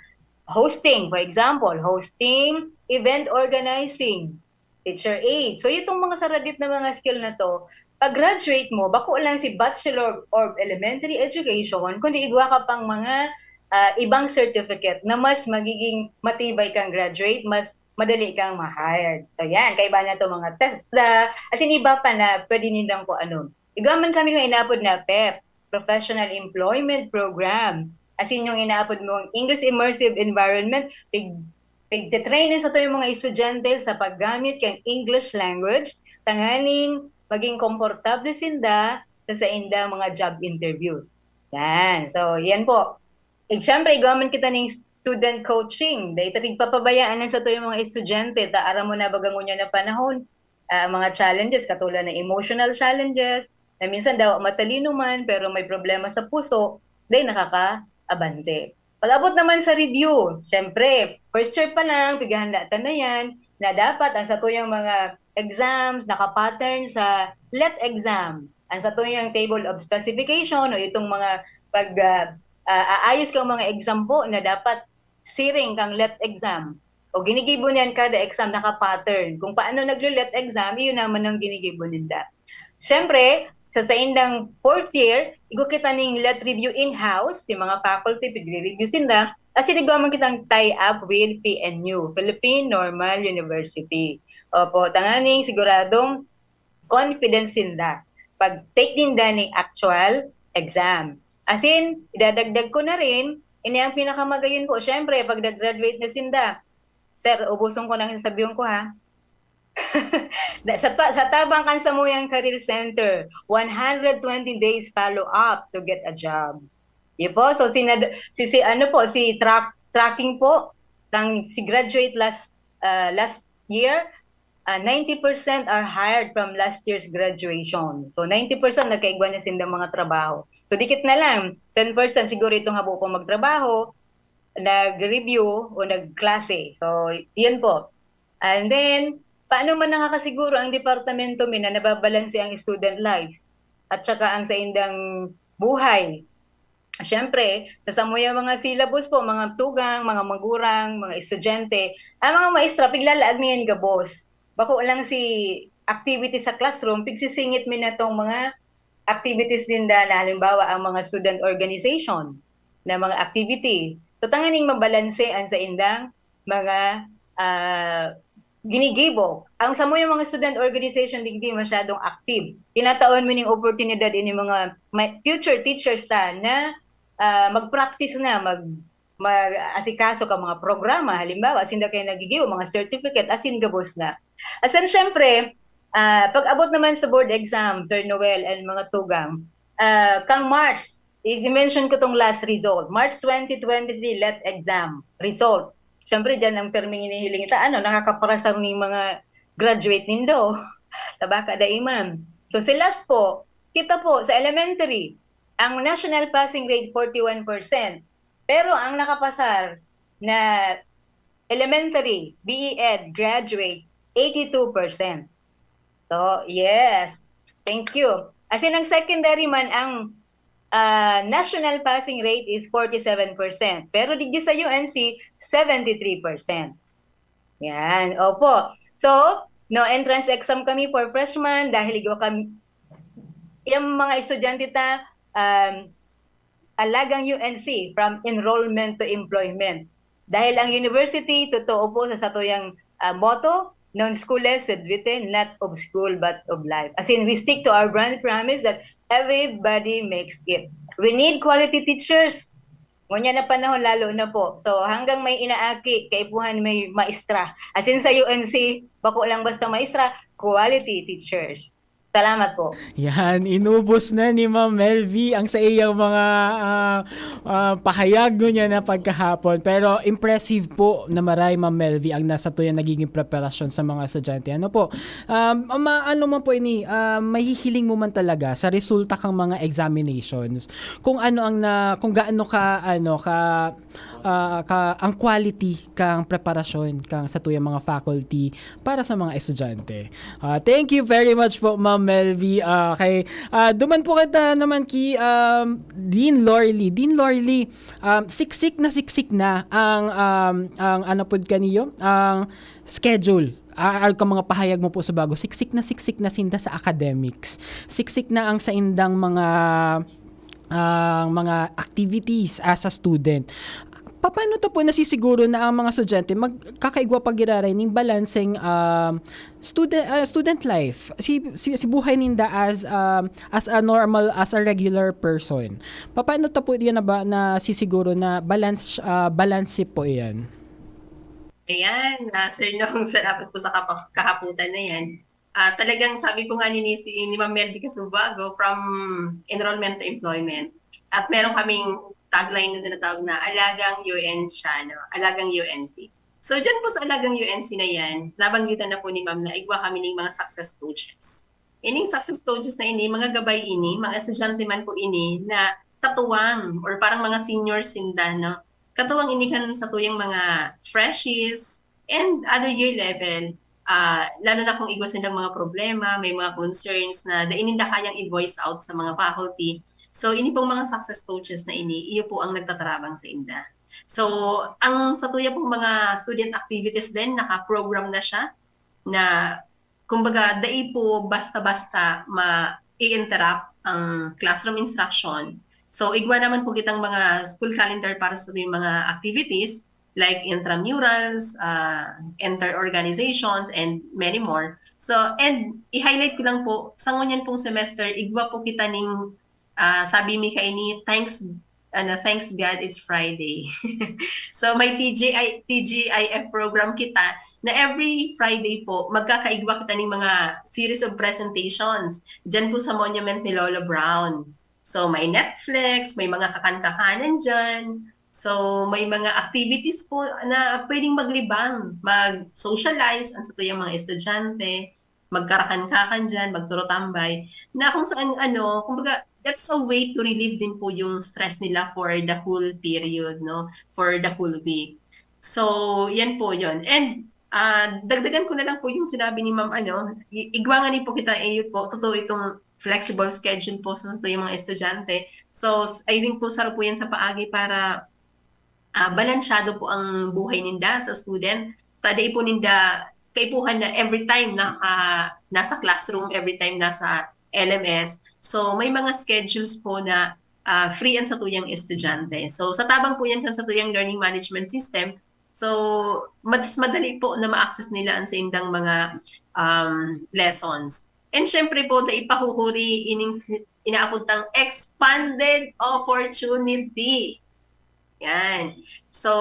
Hosting, for example, hosting, event organizing, teacher aid. So, itong mga saradit na mga skill na to, pag-graduate mo, bako lang si Bachelor of Elementary Education, kundi igwa ka pang mga uh, ibang certificate na mas magiging matibay kang graduate, mas madali kang ma-hired. So yan, kaiba na to mga TESDA, as in iba pa na pwede nindang kung ano. Igwa man kami nga inaapod na PEP, Professional Employment Program. As in yung inaapod mong English Immersive Environment, pig, pigte-train sa to yung mga estudyante sa paggamit kang English language, tanganing maging komportable sinda sa saindang mga job interviews. Yan. So, yan po. Eh, syempre, igwa man kita ning student coaching. Dahil ta pigpapabayaan na sa to yung mga estudyante, ta aram mo na baga ngunyan na panahon, ah, mga challenges, katulad ng emotional challenges, na minsan daw matalino man, pero may problema sa puso, dahil nakakaabante. Pag-abot naman sa review, syempre, first year pa lang, pighahanda ta na yan, na dapat ang satuyang mga exams naka-pattern sa LET exam. Ang satuyang table of specification o itong mga pag, ah, ah, aayos kang mga exam po na dapat siring kang LET exam. O ginigibo niyan kada exam naka-pattern. Kung paano nagle-LET exam, iyon naman ang ginigibo ninda. Siyempre, sa saindang fourth year, igwa kita ning LET review in-house, si mga faculty, pigre-review sinda, at sinigwa man kitang tie up with P N U, Philippine Normal University. Opo, tanganing siguradong confidence sinda pag take ninda ning actual exam. As in, idadagdag ko na rin, ini ang pinakamagayon po, syempre, pag nag-graduate na sinda. Sir, ubuson ko nang sasabihin ko, ha? Na- sa, ta- sa tabang kan samuyang career center, one hundred twenty days follow-up to get a job. Yun po, so si, si, si ano po, si track, tracking po, ng si graduate last uh, last year, uh, ninety percent are hired from last year's graduation. So ninety percent nagkaigwa na sinda mga trabaho. So dikit na lang, ten percent siguro itong habo pong magtrabaho, nag-review o nagklase. So yun po. And then, paano man nakakasiguro ang departamento mi na nababalanse ang student life at saka ang saindang buhay? Siyempre, sa samuyang mga syllabus po, mga tugang, mga magurang, mga estudyante, ang mga maestra, piglalaag niyan gabos. Bako lang si activity sa classroom, pigsisingit mi na tong mga activities ninda na halimbawa ang mga student organization na mga activity. So, tanganing mabalanse ang saindang mga ah, ginigibo. Ang samuyang mga student organization digdi masyadong active. Tinataon mi ning oportunidad ini mga may, future teachers ta na ah, mag-practice na, mag mag-asikaso ka mga programa, halimbawa, asin da kayo nagigibo, mga certificate, asin gabos na. Asin syempre, ah, pag-abot naman sa board exam, Sir Noel and mga tugang, ah, kang March, i-mention ko tong last result, March twenty twenty-three LET exam result. Siyempre, diyan ang perming hinihiling ta, ano, nakakaparasar ning mga graduate nindo. Tabaka daiman. So, si last po, kita po, sa elementary, ang national passing rate, forty-one percent. Pero ang nakapasar na elementary, B E Ed, graduate, eighty-two percent. So, yes. Thank you. As in, ang secondary man, ang ah, national passing rate is forty-seven percent. Pero digdi sa U N C, seventy-three percent. Yan. Opo. So, no entrance exam kami for freshman dahil igwa kami, yung mga estudyante ta, um, alagang U N C, from enrollment to employment. Dahil ang university, totoo po sa satuyang ah, motto, "Non scholae sed vitae, not of school but of life." As in, we stick to our brand promise that everybody makes it. We need quality teachers. Ngunyan na panahon, lalo na po. So, hanggang may inaaki, kaipuhan may maestra. As in, sa U N C, bako lang basta maestra, quality teachers. Salamat po. Yan, inubos na ni Ma'am Melvie ang sa iyang mga ah, ah, pahayag ngunyan na pagkahapon. Pero impressive po na maray, Ma'am Melvie, ang nasa tuya nagiging preparasyon sa mga estudyante. Ano po? Um, ma, ano man po ini, ah, mahihiling mo man talaga sa resulta kang mga examinations, kung ano ang na, kung gaano ka, ano ka, ah, ka, ang quality kang preparasyon kang sa tuyang mga faculty para sa mga estudyante. Ah, thank you very much po, Ma'am Melvie. Ah, kay, ah, duman po kita naman ki, um, Dean Lorly. Dean Lorly, um, siksik na siksik na ang, um, ang ano pod kaniyo, ang schedule. Ah, ang mga pahayag mo po sa bago, siksik na siksik na sinda sa academics. Siksik na ang saindang mga, ang mga activities as a student. Papaano ta po nasisiguro na ang mga estudyante magkakaigwa pa giraray ning balanseng, um, student, ah, student life? Si, si, si buhay ninda as, um, as a normal, as a regular person. Papaano ta po diyan na ba nasisiguro na balance, ah, balanse po iyan? Ayan, ah, Sir Nong, salamat po sa kapa- kahaputan na yan. Ah, talagang sabi po nga ni, ni, si, ni Ma'am Melby Casubago, from enrollment to employment. At meron kaming tagline na tinatawag na Alagang U N C, no? Alagang U N C. So, dyan po sa Alagang U N C na yan, nabanggitan na po ni Ma'am na igwa kami ng mga success coaches. Ining success coaches na ini, mga gabay ini, mga estudyante man po ini na katuwang or parang mga senior sinda, no? Katuwang ini kan sa tuyang mga freshies and other year level. Ah, lalo na kung igwa silang mga problema, may mga concerns na dai ninda kayang i-voice out sa mga faculty. So, ini pong mga success coaches na ini, iyo po ang nagtatarabang sa inda. So, ang sa tuya pong mga student activities din, naka-program na siya na, kumbaga, dai po basta-basta ma-i-interrupt ang classroom instruction. So, igwa naman po kitang mga school calendar para sa tuyang mga activities, like intramurals, ah, inter-organizations, and many more. So, and i-highlight ko lang po, sa ngunyan pong semester, igwa po kita ning, ah, sabi mi kaini, thanks, ano, thanks God it's Friday. So, may T G I, T G I F program kita na every Friday po, magkakaigwa kita ning mga series of presentations. Diyan po sa monument ni Lolo Brown. So, may Netflix, may mga kakan-kakanan diyan. So, may mga activities po na pwedeng maglibang, mag-socialize ang sa tuyang mga estudyante, magkarakan-kakan diyan, magturutambay, na kung saan, ano, kumbaga, that's a way to relieve din po yung stress nila for the whole period, no? For the whole week. So, yan po yun. And, ah, dagdagan ko na lang po yung sinabi ni Ma'am, ano, i- igwa nga ni po kita, eh, yun po, totoo itong flexible schedule po sa, sa tuyang mga estudyante. So, s- I think po, saro po yan sa paagi para, ah, balansyado po ang buhay ninda sa student. Ta dai po ninda kaipuhan na every time naka, nasa classroom, every time nasa L M S. So, may mga schedules po na, ah, free ang sa tuyang estudyante. So, sa tabang po yan kan sa tuyang learning management system, so, mas madali po na ma-access nila ang sa indang mga, um, lessons. And syempre po, dai pahuhuri ining si- inaapod tang expanded opportunity. Yan. So,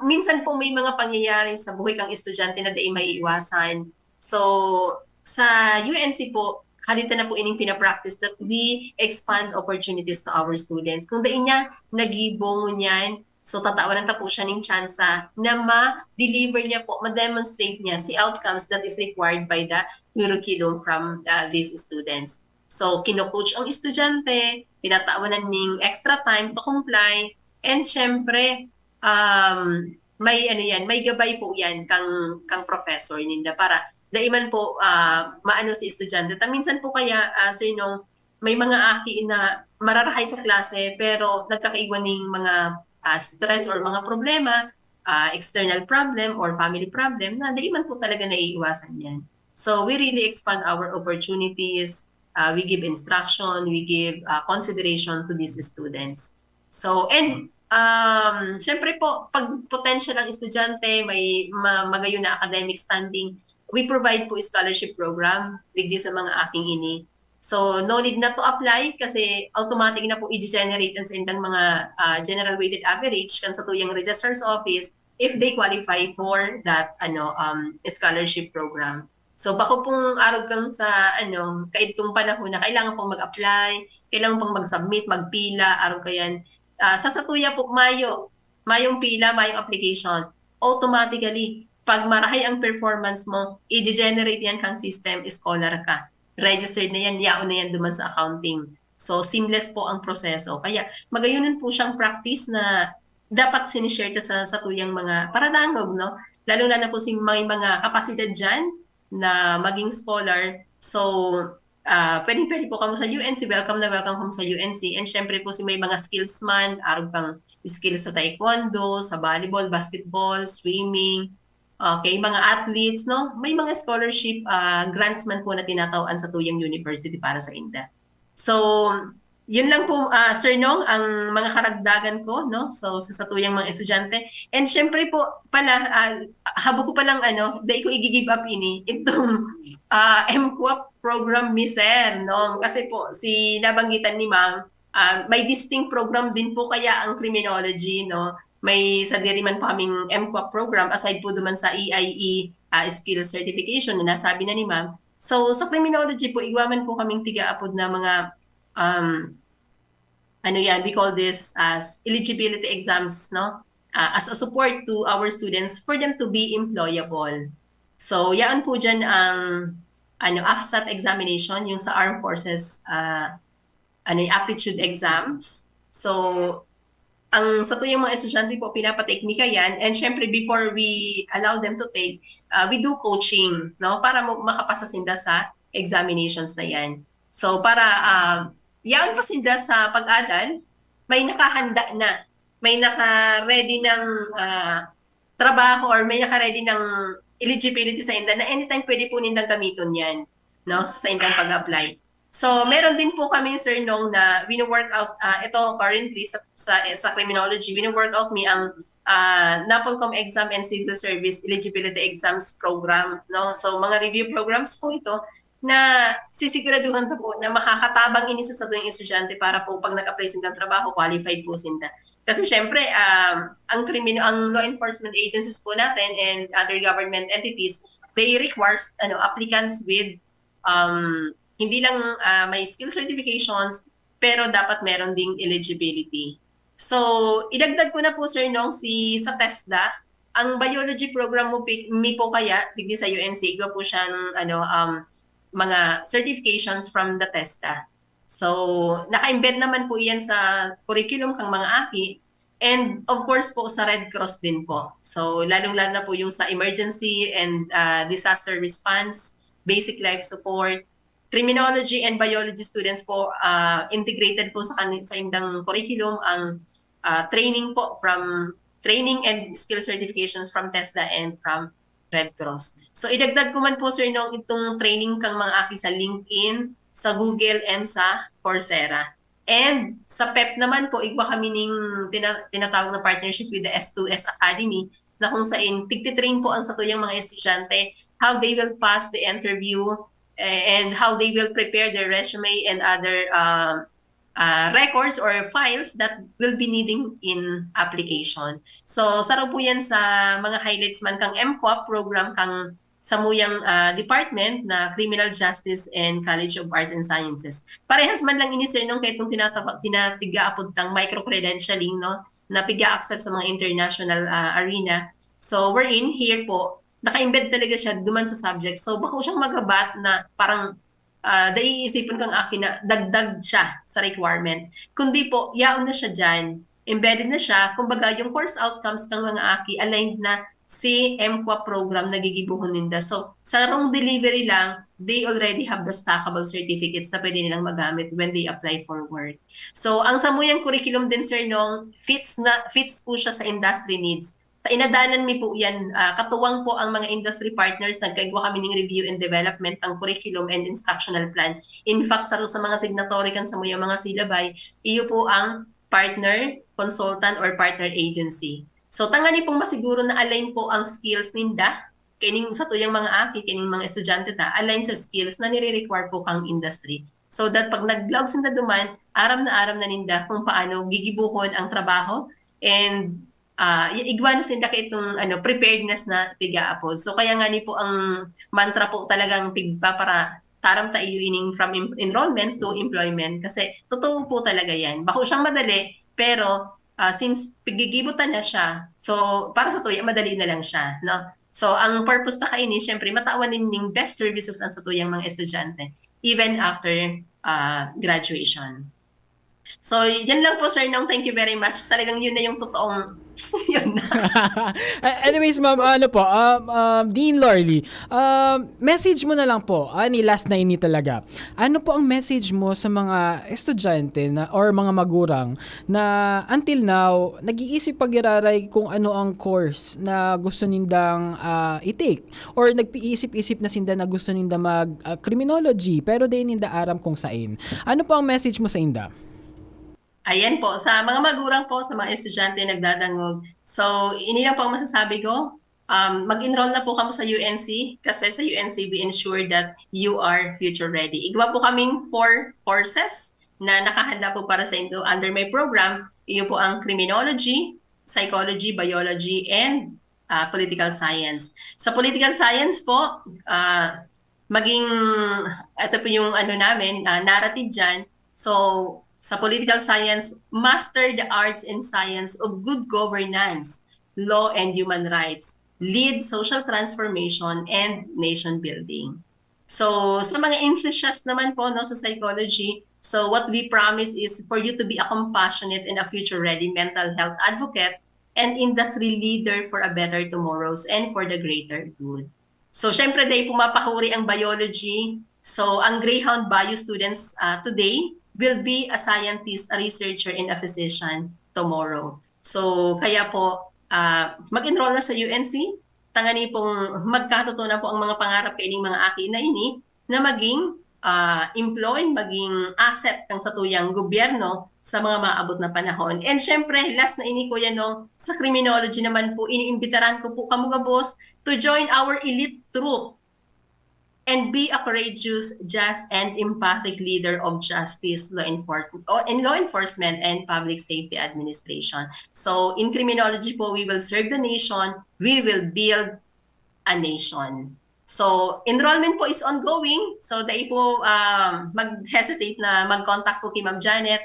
minsan po may mga pangyayari sa buhay kang estudyante na dai maiiwasan. So, sa U N C po, halita na po ining pinapractice that we expand opportunities to our students. Kung dai niya nagibo ngunyan, so tatawanan ta po siya ning tsansa na ma-deliver niya po, ma-demonstrate niya si outcomes that is required by the curriculum from, uh, these students. So, kino-coach ang estudyante, tinatawanan ning extra time to comply, and syempre, um, may ano yan, may gabay po yan kang, kang professor ninda para dai man po, ah, maano si estudyante. Ta minsan po kaya, ah, Sir Nong, may mga aki na mararahay sa klase pero nagkakaiwan ning mga, ah, stress or mga problema, ah, external problem or family problem na dai man po talaga naiiwasan yan. So, we really expand our opportunities. Uh, we give instruction, we give, uh, consideration to these students. So, and, um, syempre po, pag potential ang estudyante, may ma- magayon na academic standing, we provide po scholarship program digdi sa mga aking ini. So, no need na to apply kasi automatic na po i-generate ang sa indang mga, ah, general weighted average kan sa tuyang registrar's office if they qualify for that, ano, um, scholarship program. So, bako pong arog kang sa, ano, kaidtong panahon na kailangan pong mag-apply, kailangan pong mag-submit, magpila, arog kayan. Ah, sa satuya po, mayo, mayong pila, mayong application. Automatically, pag marahay ang performance mo, i-generate yan kang system, scholar ka. Registered na yan, yaon na yan duman sa accounting. So, seamless po ang proseso. Kaya, magayunan po siyang practice na dapat sinishare ta sa, sa tuyang mga paradangog, no? Lalo na po si may mga kapasidad dyan na maging scholar. So, ah, pwedeng-pwede po kamo sa U N C, welcome na welcome kamo sa U N C. And syempre po, si may mga skills man, arog kang skills sa taekwondo, sa volleyball, basketball, swimming, okay, mga athletes, no? May mga scholarship, ah, grants man po na tinatawaan sa tuyang university para sa inda. So, Yun lang po, ah, Sir Nong, ang mga karagdagan ko, no? So, sa satuyang mga estudyante. And syempre po, pala, ah, habo ko palang ano, dai ko igi-give up ini, itong, ah, M Quap program ni Sir, no? Kasi po, si nabanggitan ni Ma'am, ah, may distinct program din po kaya ang criminology, no? May sadiri man po kaming M Quap program, aside po duman sa E I E, ah, skill certification na nasabi na ni Ma'am. So, sa criminology po, igwa man po kaming tiga-apod na mga, um, ano yan, we call this as eligibility exams, no? Ah, as a support to our students for them to be employable. So, yaon po dyan ang ano, AFSAT examination, yung sa armed forces, ah, ano, yung aptitude exams. So, ang satuyang mga estudyante po, pinapa-take mi kayan. And syempre, before we allow them to take, ah, we do coaching, no? Para mo, makapasa sinda sa examinations na yan. So, para, ah, yaon pa sinda sa pag-adal, may nakahanda na. May naka-ready ng, ah, trabaho or may naka-ready ng eligibility sa inda na anytime pwede po nindang gamiton yan, no? Sa, sa indang pag-apply. So, meron din po kami, Sir Nong, na wino-work out, ah, ito currently sa, sa, sa criminology, wino-work out mi ang, ah, NAPOLCOM exam and civil service eligibility exams program, no? So, mga review programs po ito na sisiguraduhan ta po na makakatabang ini sa satuyang estudyante para po pag nag-apply sinda ng trabaho, qualified po sinda. Kasi syempre, um, ang krimin-, ang law enforcement agencies po natin and other government entities, they requires, ano, applicants with, um, hindi lang, ah, may skill certifications, pero dapat meron ding eligibility. So, idagdag ko na po, Sir Nong, si sa TESDA, ang biology program mo pi-, mi po kaya, digdi sa U N C, igwa po siyang, ano, um, mga certifications from the TESDA. So, naka-embed naman po iyan sa curriculum kang mga aki. And of course po, sa Red Cross din po. So, lalong-lalo na po yung sa emergency and, ah, disaster response, basic life support, criminology and biology students po, ah, integrated po sa kani-, sa indang curriculum ang, ah, training po from, training and skill certifications from TESDA and from Red Cross. So, idagdag ko man po, Sir Nong, itong training kang mga aki sa LinkedIn, sa Google, and sa Coursera. And sa PEP naman po, igwa kami ning tina-, tinatawag na partnership with the S two S Academy, na kung sain tigtitrain po ang satuyang mga estudyante, how they will pass the interview, eh, and how they will prepare their resume and other, uh, uh, records or files that will be needing in application. So, saro po yan sa mga highlights man kang M COP program, kang samuyang, ah, department na Criminal Justice and College of Arts and Sciences. Parehas man lang ini, Sir, nung kaitong tinatawag, tinatiga-apod tang micro-credentialing, no, na piga-accept sa mga international, ah, arena. So, wherein here po, naka-embed talaga siya duman sa subject. So, bako siyang magabat na parang, ah, dai iisipon kang aki na dagdag siya sa requirement. Kundi po, yaon na siya diyan. Embedded na siya. Kumbaga, yung course outcomes ng mga aki, aligned na si M COP program na gigibohon ninda. So, sa wrong delivery lang, they already have the stackable certificates na pwede nilang magamit when they apply for work. So, ang samuyang curriculum din, Sir, nung fits na, fits po siya sa industry needs. Ta-, inadalan mi po yan. Ah, katuwang po ang mga industry partners, nagkaigwa kami ng review and development ang curriculum and instructional plan. In fact, saro sa mga signatory kan samuyang mga silabay, iyo po ang partner, consultant, or partner agency. So, tangani pong masiguro na align po ang skills ninda, kining satuyang mga aki, kining mga estudyante ta, align sa skills na nire-require po kang industry. So that pag naglaog sinda duman, aram na aram na ninda kung paano gigibohon ang trabaho and, ah, i-, igwa na sinda kaitong, ano, preparedness na piga-apod. So kaya ngani po ang mantra po talagang pigpapara-, taram ta iyo ining from em-, enrollment to employment kasi totoo po talaga yan. Bako siyang madali, pero, ah, since pigigibotan na siya, so para sa tuya, madali na lang siya, no? So, ang purpose ta kaini, syempre, matawan nin ning best services ang satuyang mga estudyante, even after, ah, graduation. So, yan lang po, Sir Nong. Thank you very much. Talagang yun na yung totoong, yun na. A-, anyways, ma'am, ano po, um, um, Dean Lorly, um, message mo na lang po, ani, last na ini talaga. Ano po ang message mo sa mga estudyante na, or mga magurang na until now, nag-iisip pa giraray kung ano ang course na gusto nindang, ah, i-take? Or nagpiisip-isip na sinda na gusto ninda mag, ah, criminology, pero di ninda aram kung sain. Ano po ang message mo sa inda? Ayan po, sa mga magulang po, sa mga estudyante nagdadangog. So, ini lang po ang masasabi ko. Um, mag-enroll na po kamo sa U N C kasi sa U N C we ensure that you are future ready. Igwa po kaming four courses na nakahanda po para sa indo under my program. Iyo po ang criminology, psychology, biology, and uh, political science. Sa political science po, uh, maging, ito po yung ano namin, uh, narrative dyan. So, sa political science, master the arts and science of good governance, law and human rights, lead social transformation and nation building. So, sa mga enthusiast naman po no sa psychology, so what we promise is for you to be a compassionate and a future ready mental health advocate and industry leader for a better tomorrows and for the greater good. So, syempre, dahil pumapahuri ang biology, so ang Greyhound Bio students uh, today will be a scientist, a researcher, and a physician tomorrow. So, kaya po, uh, mag-enroll na sa U N C, tangani pong magkatotoo na po ang mga pangarap kaining mga aki na ini na maging uh, employ, maging asset kang satuyang gobyerno sa mga maabot na panahon. And syempre, last na ini, Kuya Nong, sa criminology naman po, iniimbitaran ko po kamo gabos to join our elite troop and be a courageous, just, and empathic leader of justice, law enforcement, and law enforcement and public safety administration. So, in criminology po, we will serve the nation, we will build a nation. So, enrollment po is ongoing. So, dai po um, mag-hesitate na mag-contact po kay Ma'am Janet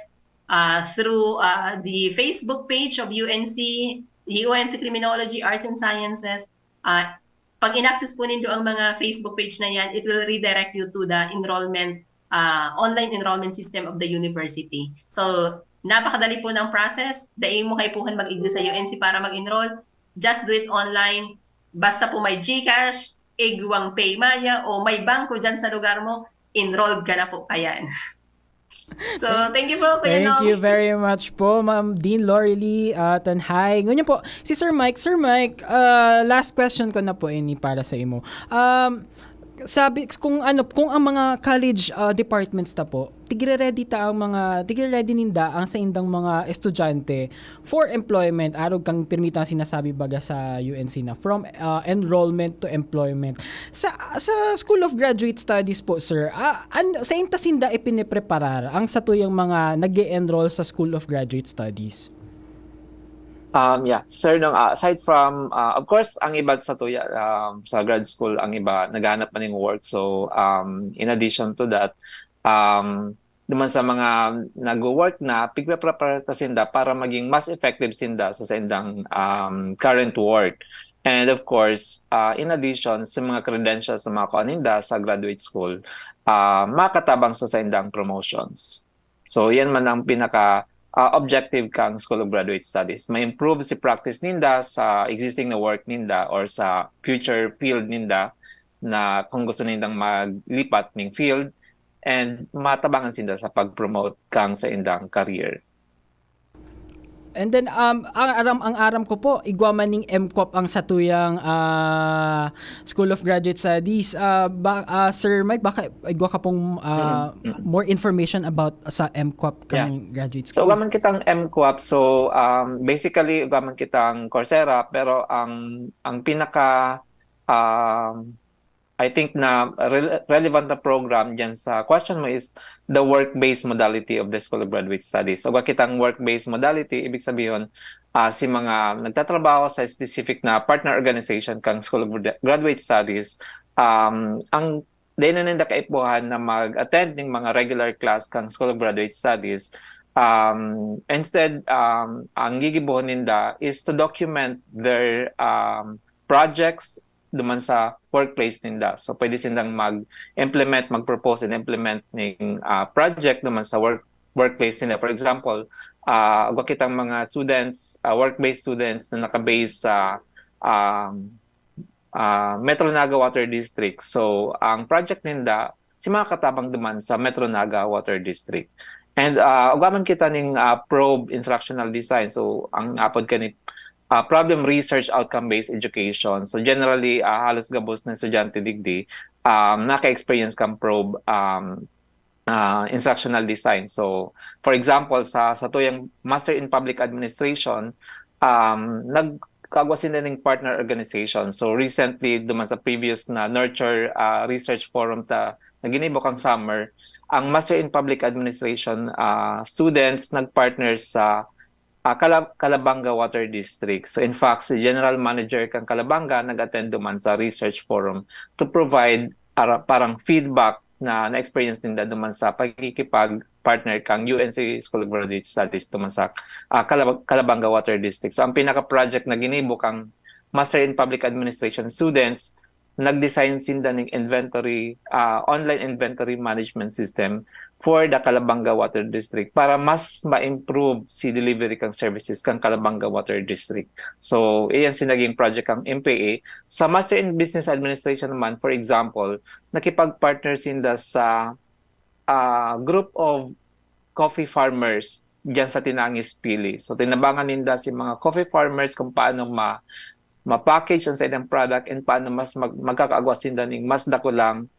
uh, through uh, the Facebook page of U N C, U N C Criminology, Arts and Sciences. Uh, pag in-access po nindo ang mga Facebook page na yan, it will redirect you to the enrollment, uh, online enrollment system of the university. So, napakadali po ng process. Dai mo kaipuhan mag-igdi sa U N C para mag-enroll. Just do it online. Basta po may GCash, igwang Paymaya, o may bangko dyan sa lugar mo, enrolled ka na po kayan. So, thank you po, Kuya Thank Nong. you very much po, Ma'am Dean Lorely uh, Tanhay. Ngunyan po, si Sir Mike. Sir Mike, uh, last question ko na po ini para sa imo. Um, sabi kung ano kung ang mga college uh, departments ta po tigre-ready ta ang mga tigre-ready ninda ang sa indang mga estudyante for employment, arog kang pirmi tang sinasabi baga sa U N C na from uh, enrollment to employment. Sa sa School of Graduate Studies po, sir, ah, an, sain ta sinda ipinipreparar ang satuyang mga nag-e-enroll sa School of Graduate Studies? Um, yeah, sir, no, uh, aside from, uh, of course, ang iba satuya um, sa grad school, ang iba naghahanap man ng work. So, um, in addition to that, um, duman sa mga nag-work na, pigpaprepara ta sinda para maging mas effective sinda sa saindang um, current work. And of course, uh, in addition sa mga credentials sa mga kuan ninda sa graduate school, uh, makatabang sa saindang promotions. So, yan man ang pinaka uh, objective kang School of Graduate Studies. Ma-improve si practice ninda sa existing na work ninda or sa future field ninda na kung gusto nindang maglipat ning field, and matabangan sinda sa pag-promote kang sa indang career. And then um ang aram ang aram ko po, igwa man ning M Corp ang satuyang uh, School of Graduate Studies. Uh, ba, uh, Sir Mike, baka igwa ka pong uh, mm-hmm. more information about sa M Corp kang yeah. graduate school. So, igwa man kitang M Corp. So, um, basically, igwa man kitang Coursera, pero ang ang pinaka um, I think na re- relevant na program diyan sa question mo is the work-based modality of the School of Graduate Studies. So, kitang work-based modality, ibig sabihin, uh, si mga nagtatrabaho sa specific na partner organization kang School of Graduate Studies, um, ang dahil na ninda kaipuhan na mag-attend ng mga regular class kang School of Graduate Studies, um, instead, um, ang gigibuhon ninda is to document their um, projects duman sa workplace ninda. So, pwede sindang mag-implement, mag-propose and implement ning uh, project duman sa work workplace ninda. For example, uh, agwa kitang mga students, uh, work-based students na naka-base sa um, uh, Metro Naga Water District. So, ang project ninda, si mga katabang duman sa Metro Naga Water District. And uh, agwa man kita ning uh, probe instructional design. So, ang apod kani uh, problem research outcome-based education. So generally, uh, halos gabos na estudyante digdi um, naka-experience kang probe um, ah, instructional design. So, for example, sa satuyang Master in Public Administration, um, nagkagwa sinda ning partner organization. So, recently, duman sa previous na Nurture, ah, Research Forum ta na ginibo kang summer, ang Master in Public Administration, ah, students nagpartner sa, ah, Cala-, Calabanga Water District. So, in fact, si General Manager kang Calabanga nag-attend duman sa Research Forum to provide ara-, parang feedback na na-experience ninda duman sa pakikipag-partner kang U N C School of Graduate Studies duman sa, ah, Calab-, Calabanga Water District. So, ang pinaka-project na ginibo kang Master in Public Administration students, nag-design sinda ning inventory, ah, online inventory management system for the Calabanga Water District para mas ma-improve si delivery kang services kang Calabanga Water District. So, iyan si naging project kang M P A. Sa Master in Business Administration naman, for example, nakipag-partner sinda sa, ah, group of coffee farmers diyan sa Tinangis, Pili. So, tinabangan ninda si mga coffee farmers kung paano ma-, ma-package ang saindang product and paano mas mag-, magkakaagwa sinda ning mas dakulang,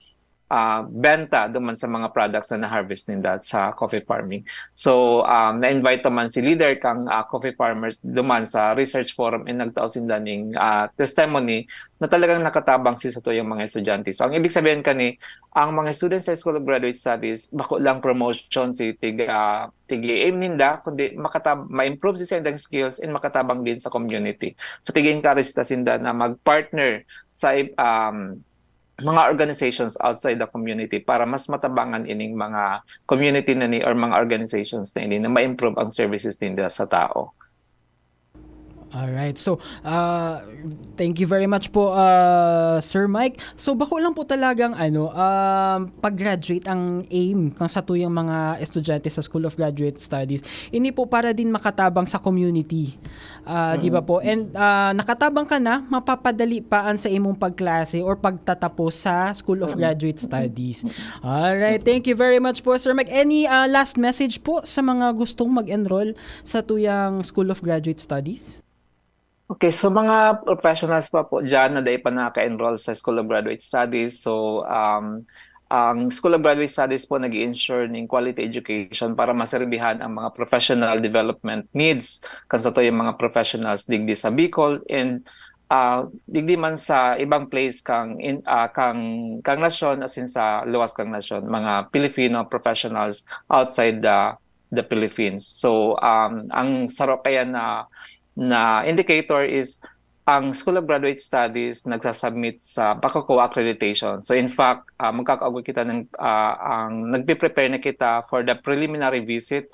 ah, benta duman sa mga products na na-harvest ninda sa coffee farming. So, um, na-invite naman si leader kang, ah, coffee farmers duman sa research forum and nagtao sinda ning, ah, testimony na talagang nakatabang si satuyang mga estudyante. So, ang ibig sabihin kani, ang mga students sa School of Graduate Studies, bako lang promotion si tig-, ah, tig-aim ninda, kundi makatab-, ma-improve si saindang skills and makatabang din sa community. So, tig-encourage ta sinda na mag-partner sa, um, mga organizations outside the community para mas matabangan ining mga community na ni or mga organizations na ini na ma-improve ang services ninda sa tao. Alright. So, ah, thank you very much po, ah, Sir Mike. So, bako lang po talagang, ano, um, pag-graduate ang aim kang satuyang mga estudyante sa School of Graduate Studies. Ini po para din makatabang sa community. Ah, di ba po? And, ah, nakatabang ka na, mapapadali pa ang sa imong pagklase or pagtatapos sa School of Graduate Studies. Alright. Thank you very much po, Sir Mike. Any, ah, last message po sa mga gustong mag-enroll sa tuyang School of Graduate Studies? Okay, so mga professionals pa po dyan na dai pa naka-enroll sa School of Graduate Studies. So, um, ang School of Graduate Studies po nag ensure ning quality education para maserbihan ang mga professional development needs kan satuyang mga professionals digdi sa Bicol and, ah, digdi man sa ibang place kang in, ah, kang, kang nasyon, as in sa luwas kang nasyon, mga Filipino professionals outside the the Philippines. So, um, ang saro kaya na, na indicator is ang School of Graduate Studies nagsasubmit sa PACUCOA accreditation. So, in fact, ah, magkakaagwa kita ng, ah, ang nagpe-prepare na kita for the preliminary visit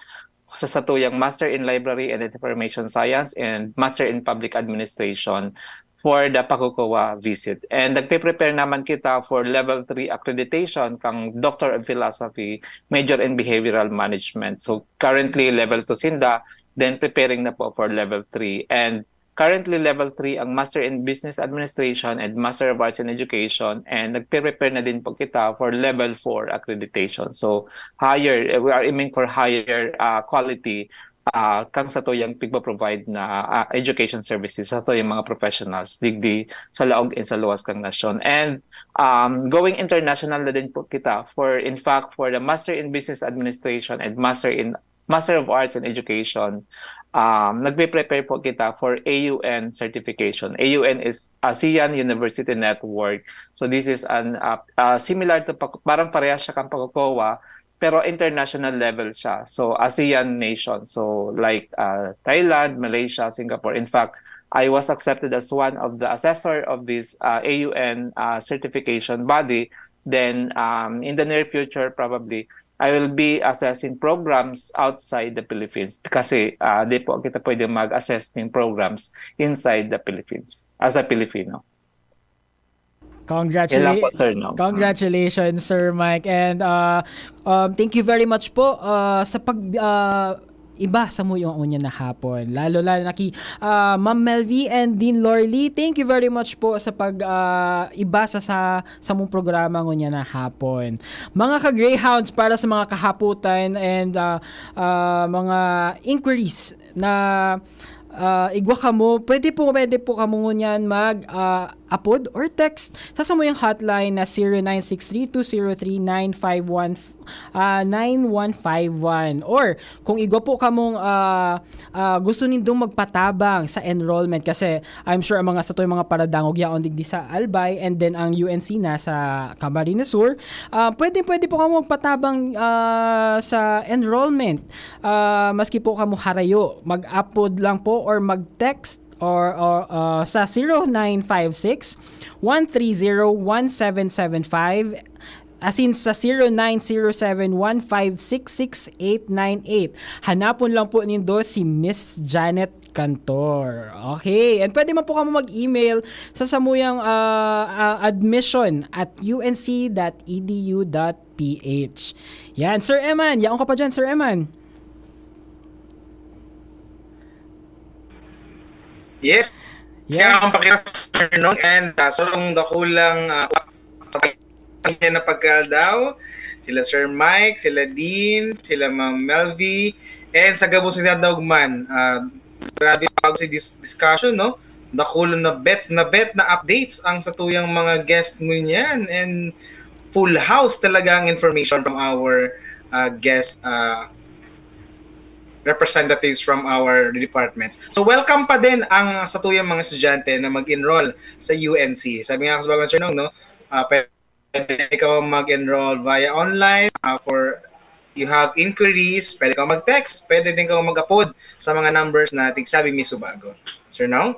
sa satuyang Master in Library and Information Science and Master in Public Administration for the PACUCOA visit. And nagpe-prepare naman kita for level three accreditation kang Doctor of Philosophy, major in Behavioral Management. So, currently, level two sinda, then preparing na po for level three. And currently, level three ang Master in Business Administration and Master of Arts in Education, and nagpe-prepare na din po kita for level four accreditation. So, higher, eh, we are aiming for higher, ah, quality, ah, kang satuyang pigpo-provide na, ah, education services sa satuyang mga professionals digdi sa laog and sa luwas kang nasyon. And, um, going international na din po kita for, in fact, for the Master in Business Administration and Master in, Master of Arts in Education, um, nagpe-prepare po kita for A U N certification. A U N is ASEAN University Network. So this is an, uh, uh, similar to pa-, parang parehas siya kang PACUCOA, pero international level siya. So, ASEAN nation. So, like, uh, Thailand, Malaysia, Singapore. In fact, I was accepted as one of the assessor of this, uh, A U N, uh, certification body. Then, um, in the near future, probably, I will be assessing programs outside the Philippines. Kasi, uh, di po kita pwede mag-assess ng programs inside the Philippines as a Filipino. Congratulations, Sir, no? Congratulations, Sir Mike. And, uh, um, thank you very much po, uh, sa pag, uh, iba sa mo yung unya na hapon. Lalo, lalo na ki, uh, Ma'am Melvi and Dean Lorly. Thank you very much po sa pag, uh, iba sa, sa, sa mong programa ngunya na hapon. Mga ka-Greyhounds, para sa mga kahaputan and, uh, uh, mga inquiries na, uh, igwa kamo, pwede po, pwede po kamo ngunyan mag, uh, apod or text sa samuyang hotline na zero nine six three two zero three nine five one, ah, nine one five one. Or kung igwa po kamong, ah, ah, gusto nindong magpatabang sa enrollment, kasi I'm sure ang mga, satuyang mga paradangog yaon digdi sa Albay, and then ang U N C nasa Camarines Sur, ah, pwede, pwede po kamo magpatabang, ah, sa enrollment. Ah, maski po kamo harayo, mag-apod lang po or mag-text or, or, ah, sa zero nine five six, one three zero, one seven seven five, asin sa zero nine zero seven, one five six six eight nine eight. Hanapon lang po nindo si Miss Janet Cantor. Okay. And pwede man po kamo mag-email sa samuyang, ah, ah, admission at U N C dot E D U dot P H. Yan, Sir Eman. Yaon ka pa dyan, Sir Eman. Yes. Yeah. Siya ang pakita, Sir Nong, and uh, sa dakulang uh, sa kanya na pagkaldaw, sila Sir Mike, sila Dean, sila Ma'am Melvie, and sa gabos na man, uh, grabe pa si dis- discussion, no? Dakulang na bet, na bet na updates ang satuyang mga guest ngunyan, and full house talaga ang information from our uh, guest uh, representatives from our departments. So welcome pa din ang satuyang mga estudyante na mag-enroll sa U N C. Sabi nga sa bagong Sir Nong, no, uh, pwede ka mag-enroll via online uh, for you have inquiries, pwede ka mag-text, pwede din ka mag-apod sa mga numbers na tigsabi mi subago. Sir Nong?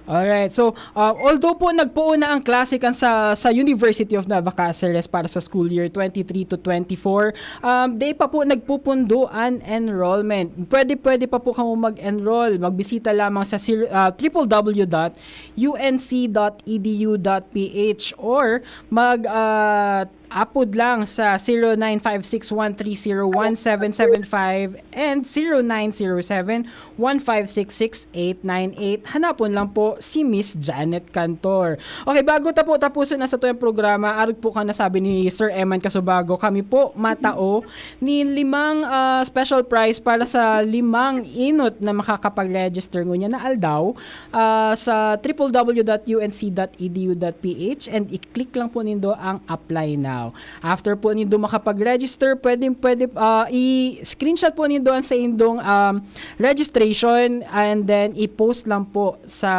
Alright. So, uh, although po nagpoon na ang klase kan sa, sa University of Nueva Caceres para sa school year twenty-three to twenty-four, um, di pa po nagpupundo an enrollment. Pwede, pwede pa po kamo mag-enroll. Magbisita lamang sa sir, uh, triple W dot U N C dot E D U dot P H or mag, uh, apod lang sa zero nine five six one three zero one seven seven five and zero nine zero seven one five six six eight nine eight. Hanapon lang po si Miss Janet Cantor. Okay, bago ta po tapusin ang satuyang programa, arog po kan nasabi ni Sir Eman Kasubago, kami po matao ni limang, ah, special prize para sa limang inot na makakapag-register ngunyan na aldaw, ah, sa triple W dot U N C dot E D U dot P H and i-click lang po nindo ang apply now. After po nindo makapag-register, pwede, pwede, ah, i-screenshot po nindo ang saindong, um, registration and then i-post lang po sa,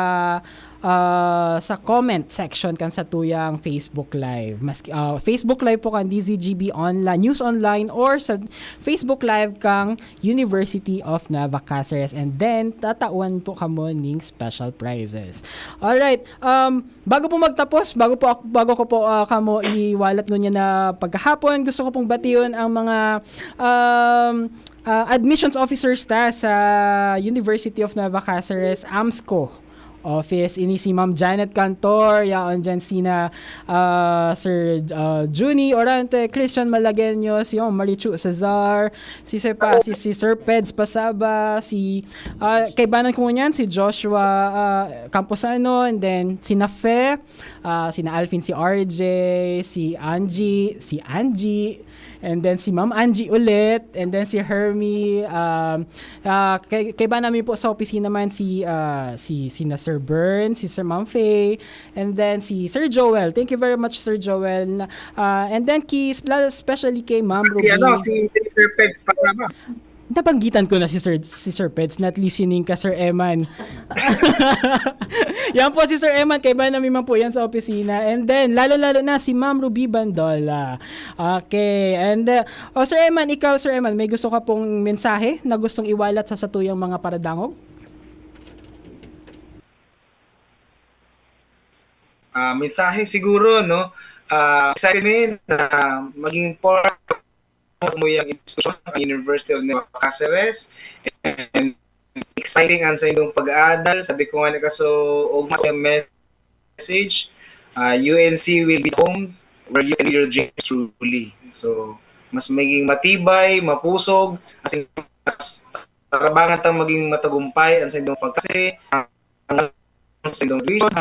ah, sa comment section kan satuyang Facebook Live. Mas, ah, Facebook Live po kan D Z G B Online, News Online or sa Facebook Live kang University of Nueva Caceres. And then, tatawan po kamo ning special prizes. Alright, um, bago po magtapos, bago po ako, bago ko po, ah, kamo iwalat ngunyan na pagkahapon, gusto ko pong bation ang mga, um, ah, admissions officers ta sa University of Nueva Caceres, AMSCO office. Ini si Ma'am Janet Cantor, yaon dyan sina, ah, Sir, ah, Junie Orante, Christian Malagueño, si Ma'am Marichu Cesar, si Sir pa, si, si Sir Peds Pasaba, si, ah, kaibanan ko ngunyan, si Joshua, ah, Camposano, and then si Nafe, ah, sina Alvin, si R J, si Angie, si Angie, and then si Ma'am Angie ulit, and then si Hermie, um, ah, kay, kaiba namin po sa opisina man si, ah, si, sina Sir Bern, si Sir Ma'am Faye, and then si Sir Joel. Thank you very much, Sir Joel. Na, ah, and then ki, especially kay Ma'am Ruby. Si ano, si, si Sir Peds Pasaba. Nabanggitan ko na si Sir, si Sir Peds, not listening ka, Sir Eman. Yan po si Sir Eman, kaiba namin man po yan sa opisina. And then, lalo-lalo na si Ma'am Ruby Bandola. Okay, and, uh, oh, Sir Eman, ikaw, Sir Eman, may gusto ka pong mensahe na gustong iwalat sa satuyang mga paradangog? Ah, mensahe siguro, no? Ah, excited kami na maging part sa muyang institusyon ang University of Nueva Caceres. And exciting ang sa inyong pag-aadal. Sabi ko nga na kaso, og mas message, ah, U N C will be home where you can live your dreams truly. So, mas maging matibay, mapusog, as in, mas tarabangan tang maging matagumpay ang sa inyong pagkasi, ang sa inyong vision,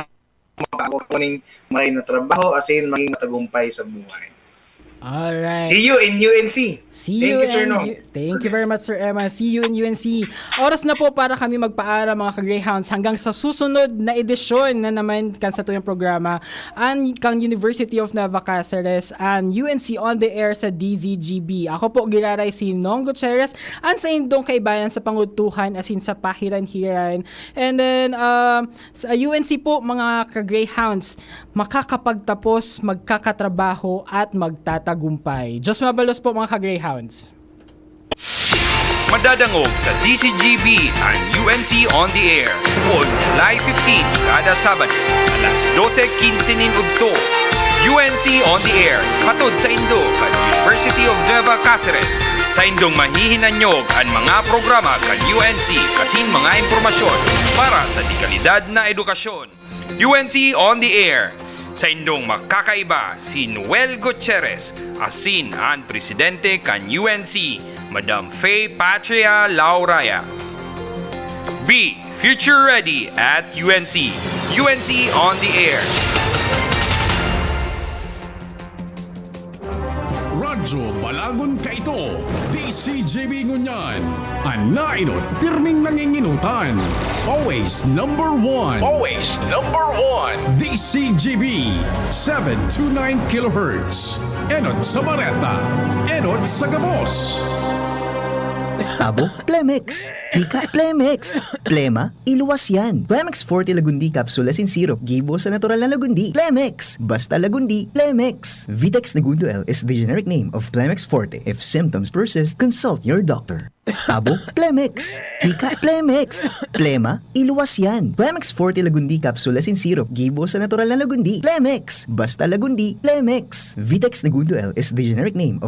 makakuha ko ning maray na trabaho, as in, maging matagumpay sa buhay. Alright. See you in U N C. See Thank you you, Sir and Nong. U- Thank you very much, Sir Emma. See you in U N C. Oras na po para kami magpaalam, mga ka-Greyhounds. Hanggang sa susunod na edisyon na naman kan satuyang programa, an kang University of Nueva Cáceres, an U N C on the air sa D Z G B. Ako po, giraray si Nong Gutierrez, an saindong kaibayan sa pangudtuhan asin sa pahiran-hiran. And then, um, sa U N C po, mga ka-Greyhounds, makakapagtapos, magkakatrabaho, at magtatagumpay. Diyos mabalos po, mga ka-Greyhounds. Madadangog sa D Z G B an U N C on the Air on July fifteen, kada Sabado, alas dose quince nin udto. U N C on the Air, hatod saindo kan University of Nueva Cáceres. Saindong mahihinanyog an mga programa kan U N C asin mga impormasyon para sa dekalidad na edukasyon. U N C on the Air. Saindong makakaiba si Noel Gutierrez, asin an presidente kan U N C, Madam Faye Patria Lauraya. Be future ready at U N C. U N C on the Air. Radyo Balagon kaito, D Z G B ngunyan. An naenot, pirming nanginginotan. Always number one. Always number one. D Z G B, seven two nine kilohertz. Enot sa bareta, enot sa gabos. Abo, Plemex. Hika, Plemex. Plema, iluwas yan. Plemex Forte Lagundi Capsule asin Syrup, gibo sa natural na Lagundi. Plemex. Basta Lagundi, Plemex. Vitex Negundo L is the generic name of Plemex Forte. If symptoms persist, consult your doctor. Abo, Plemex. Hika, Plemex. Plema, iluwas yan. Plemex Forte Lagundi Capsule asin Syrup, gibo sa natural na Lagundi. Plemex. Basta Lagundi, Plemex. Vitex Negundo L is the generic name of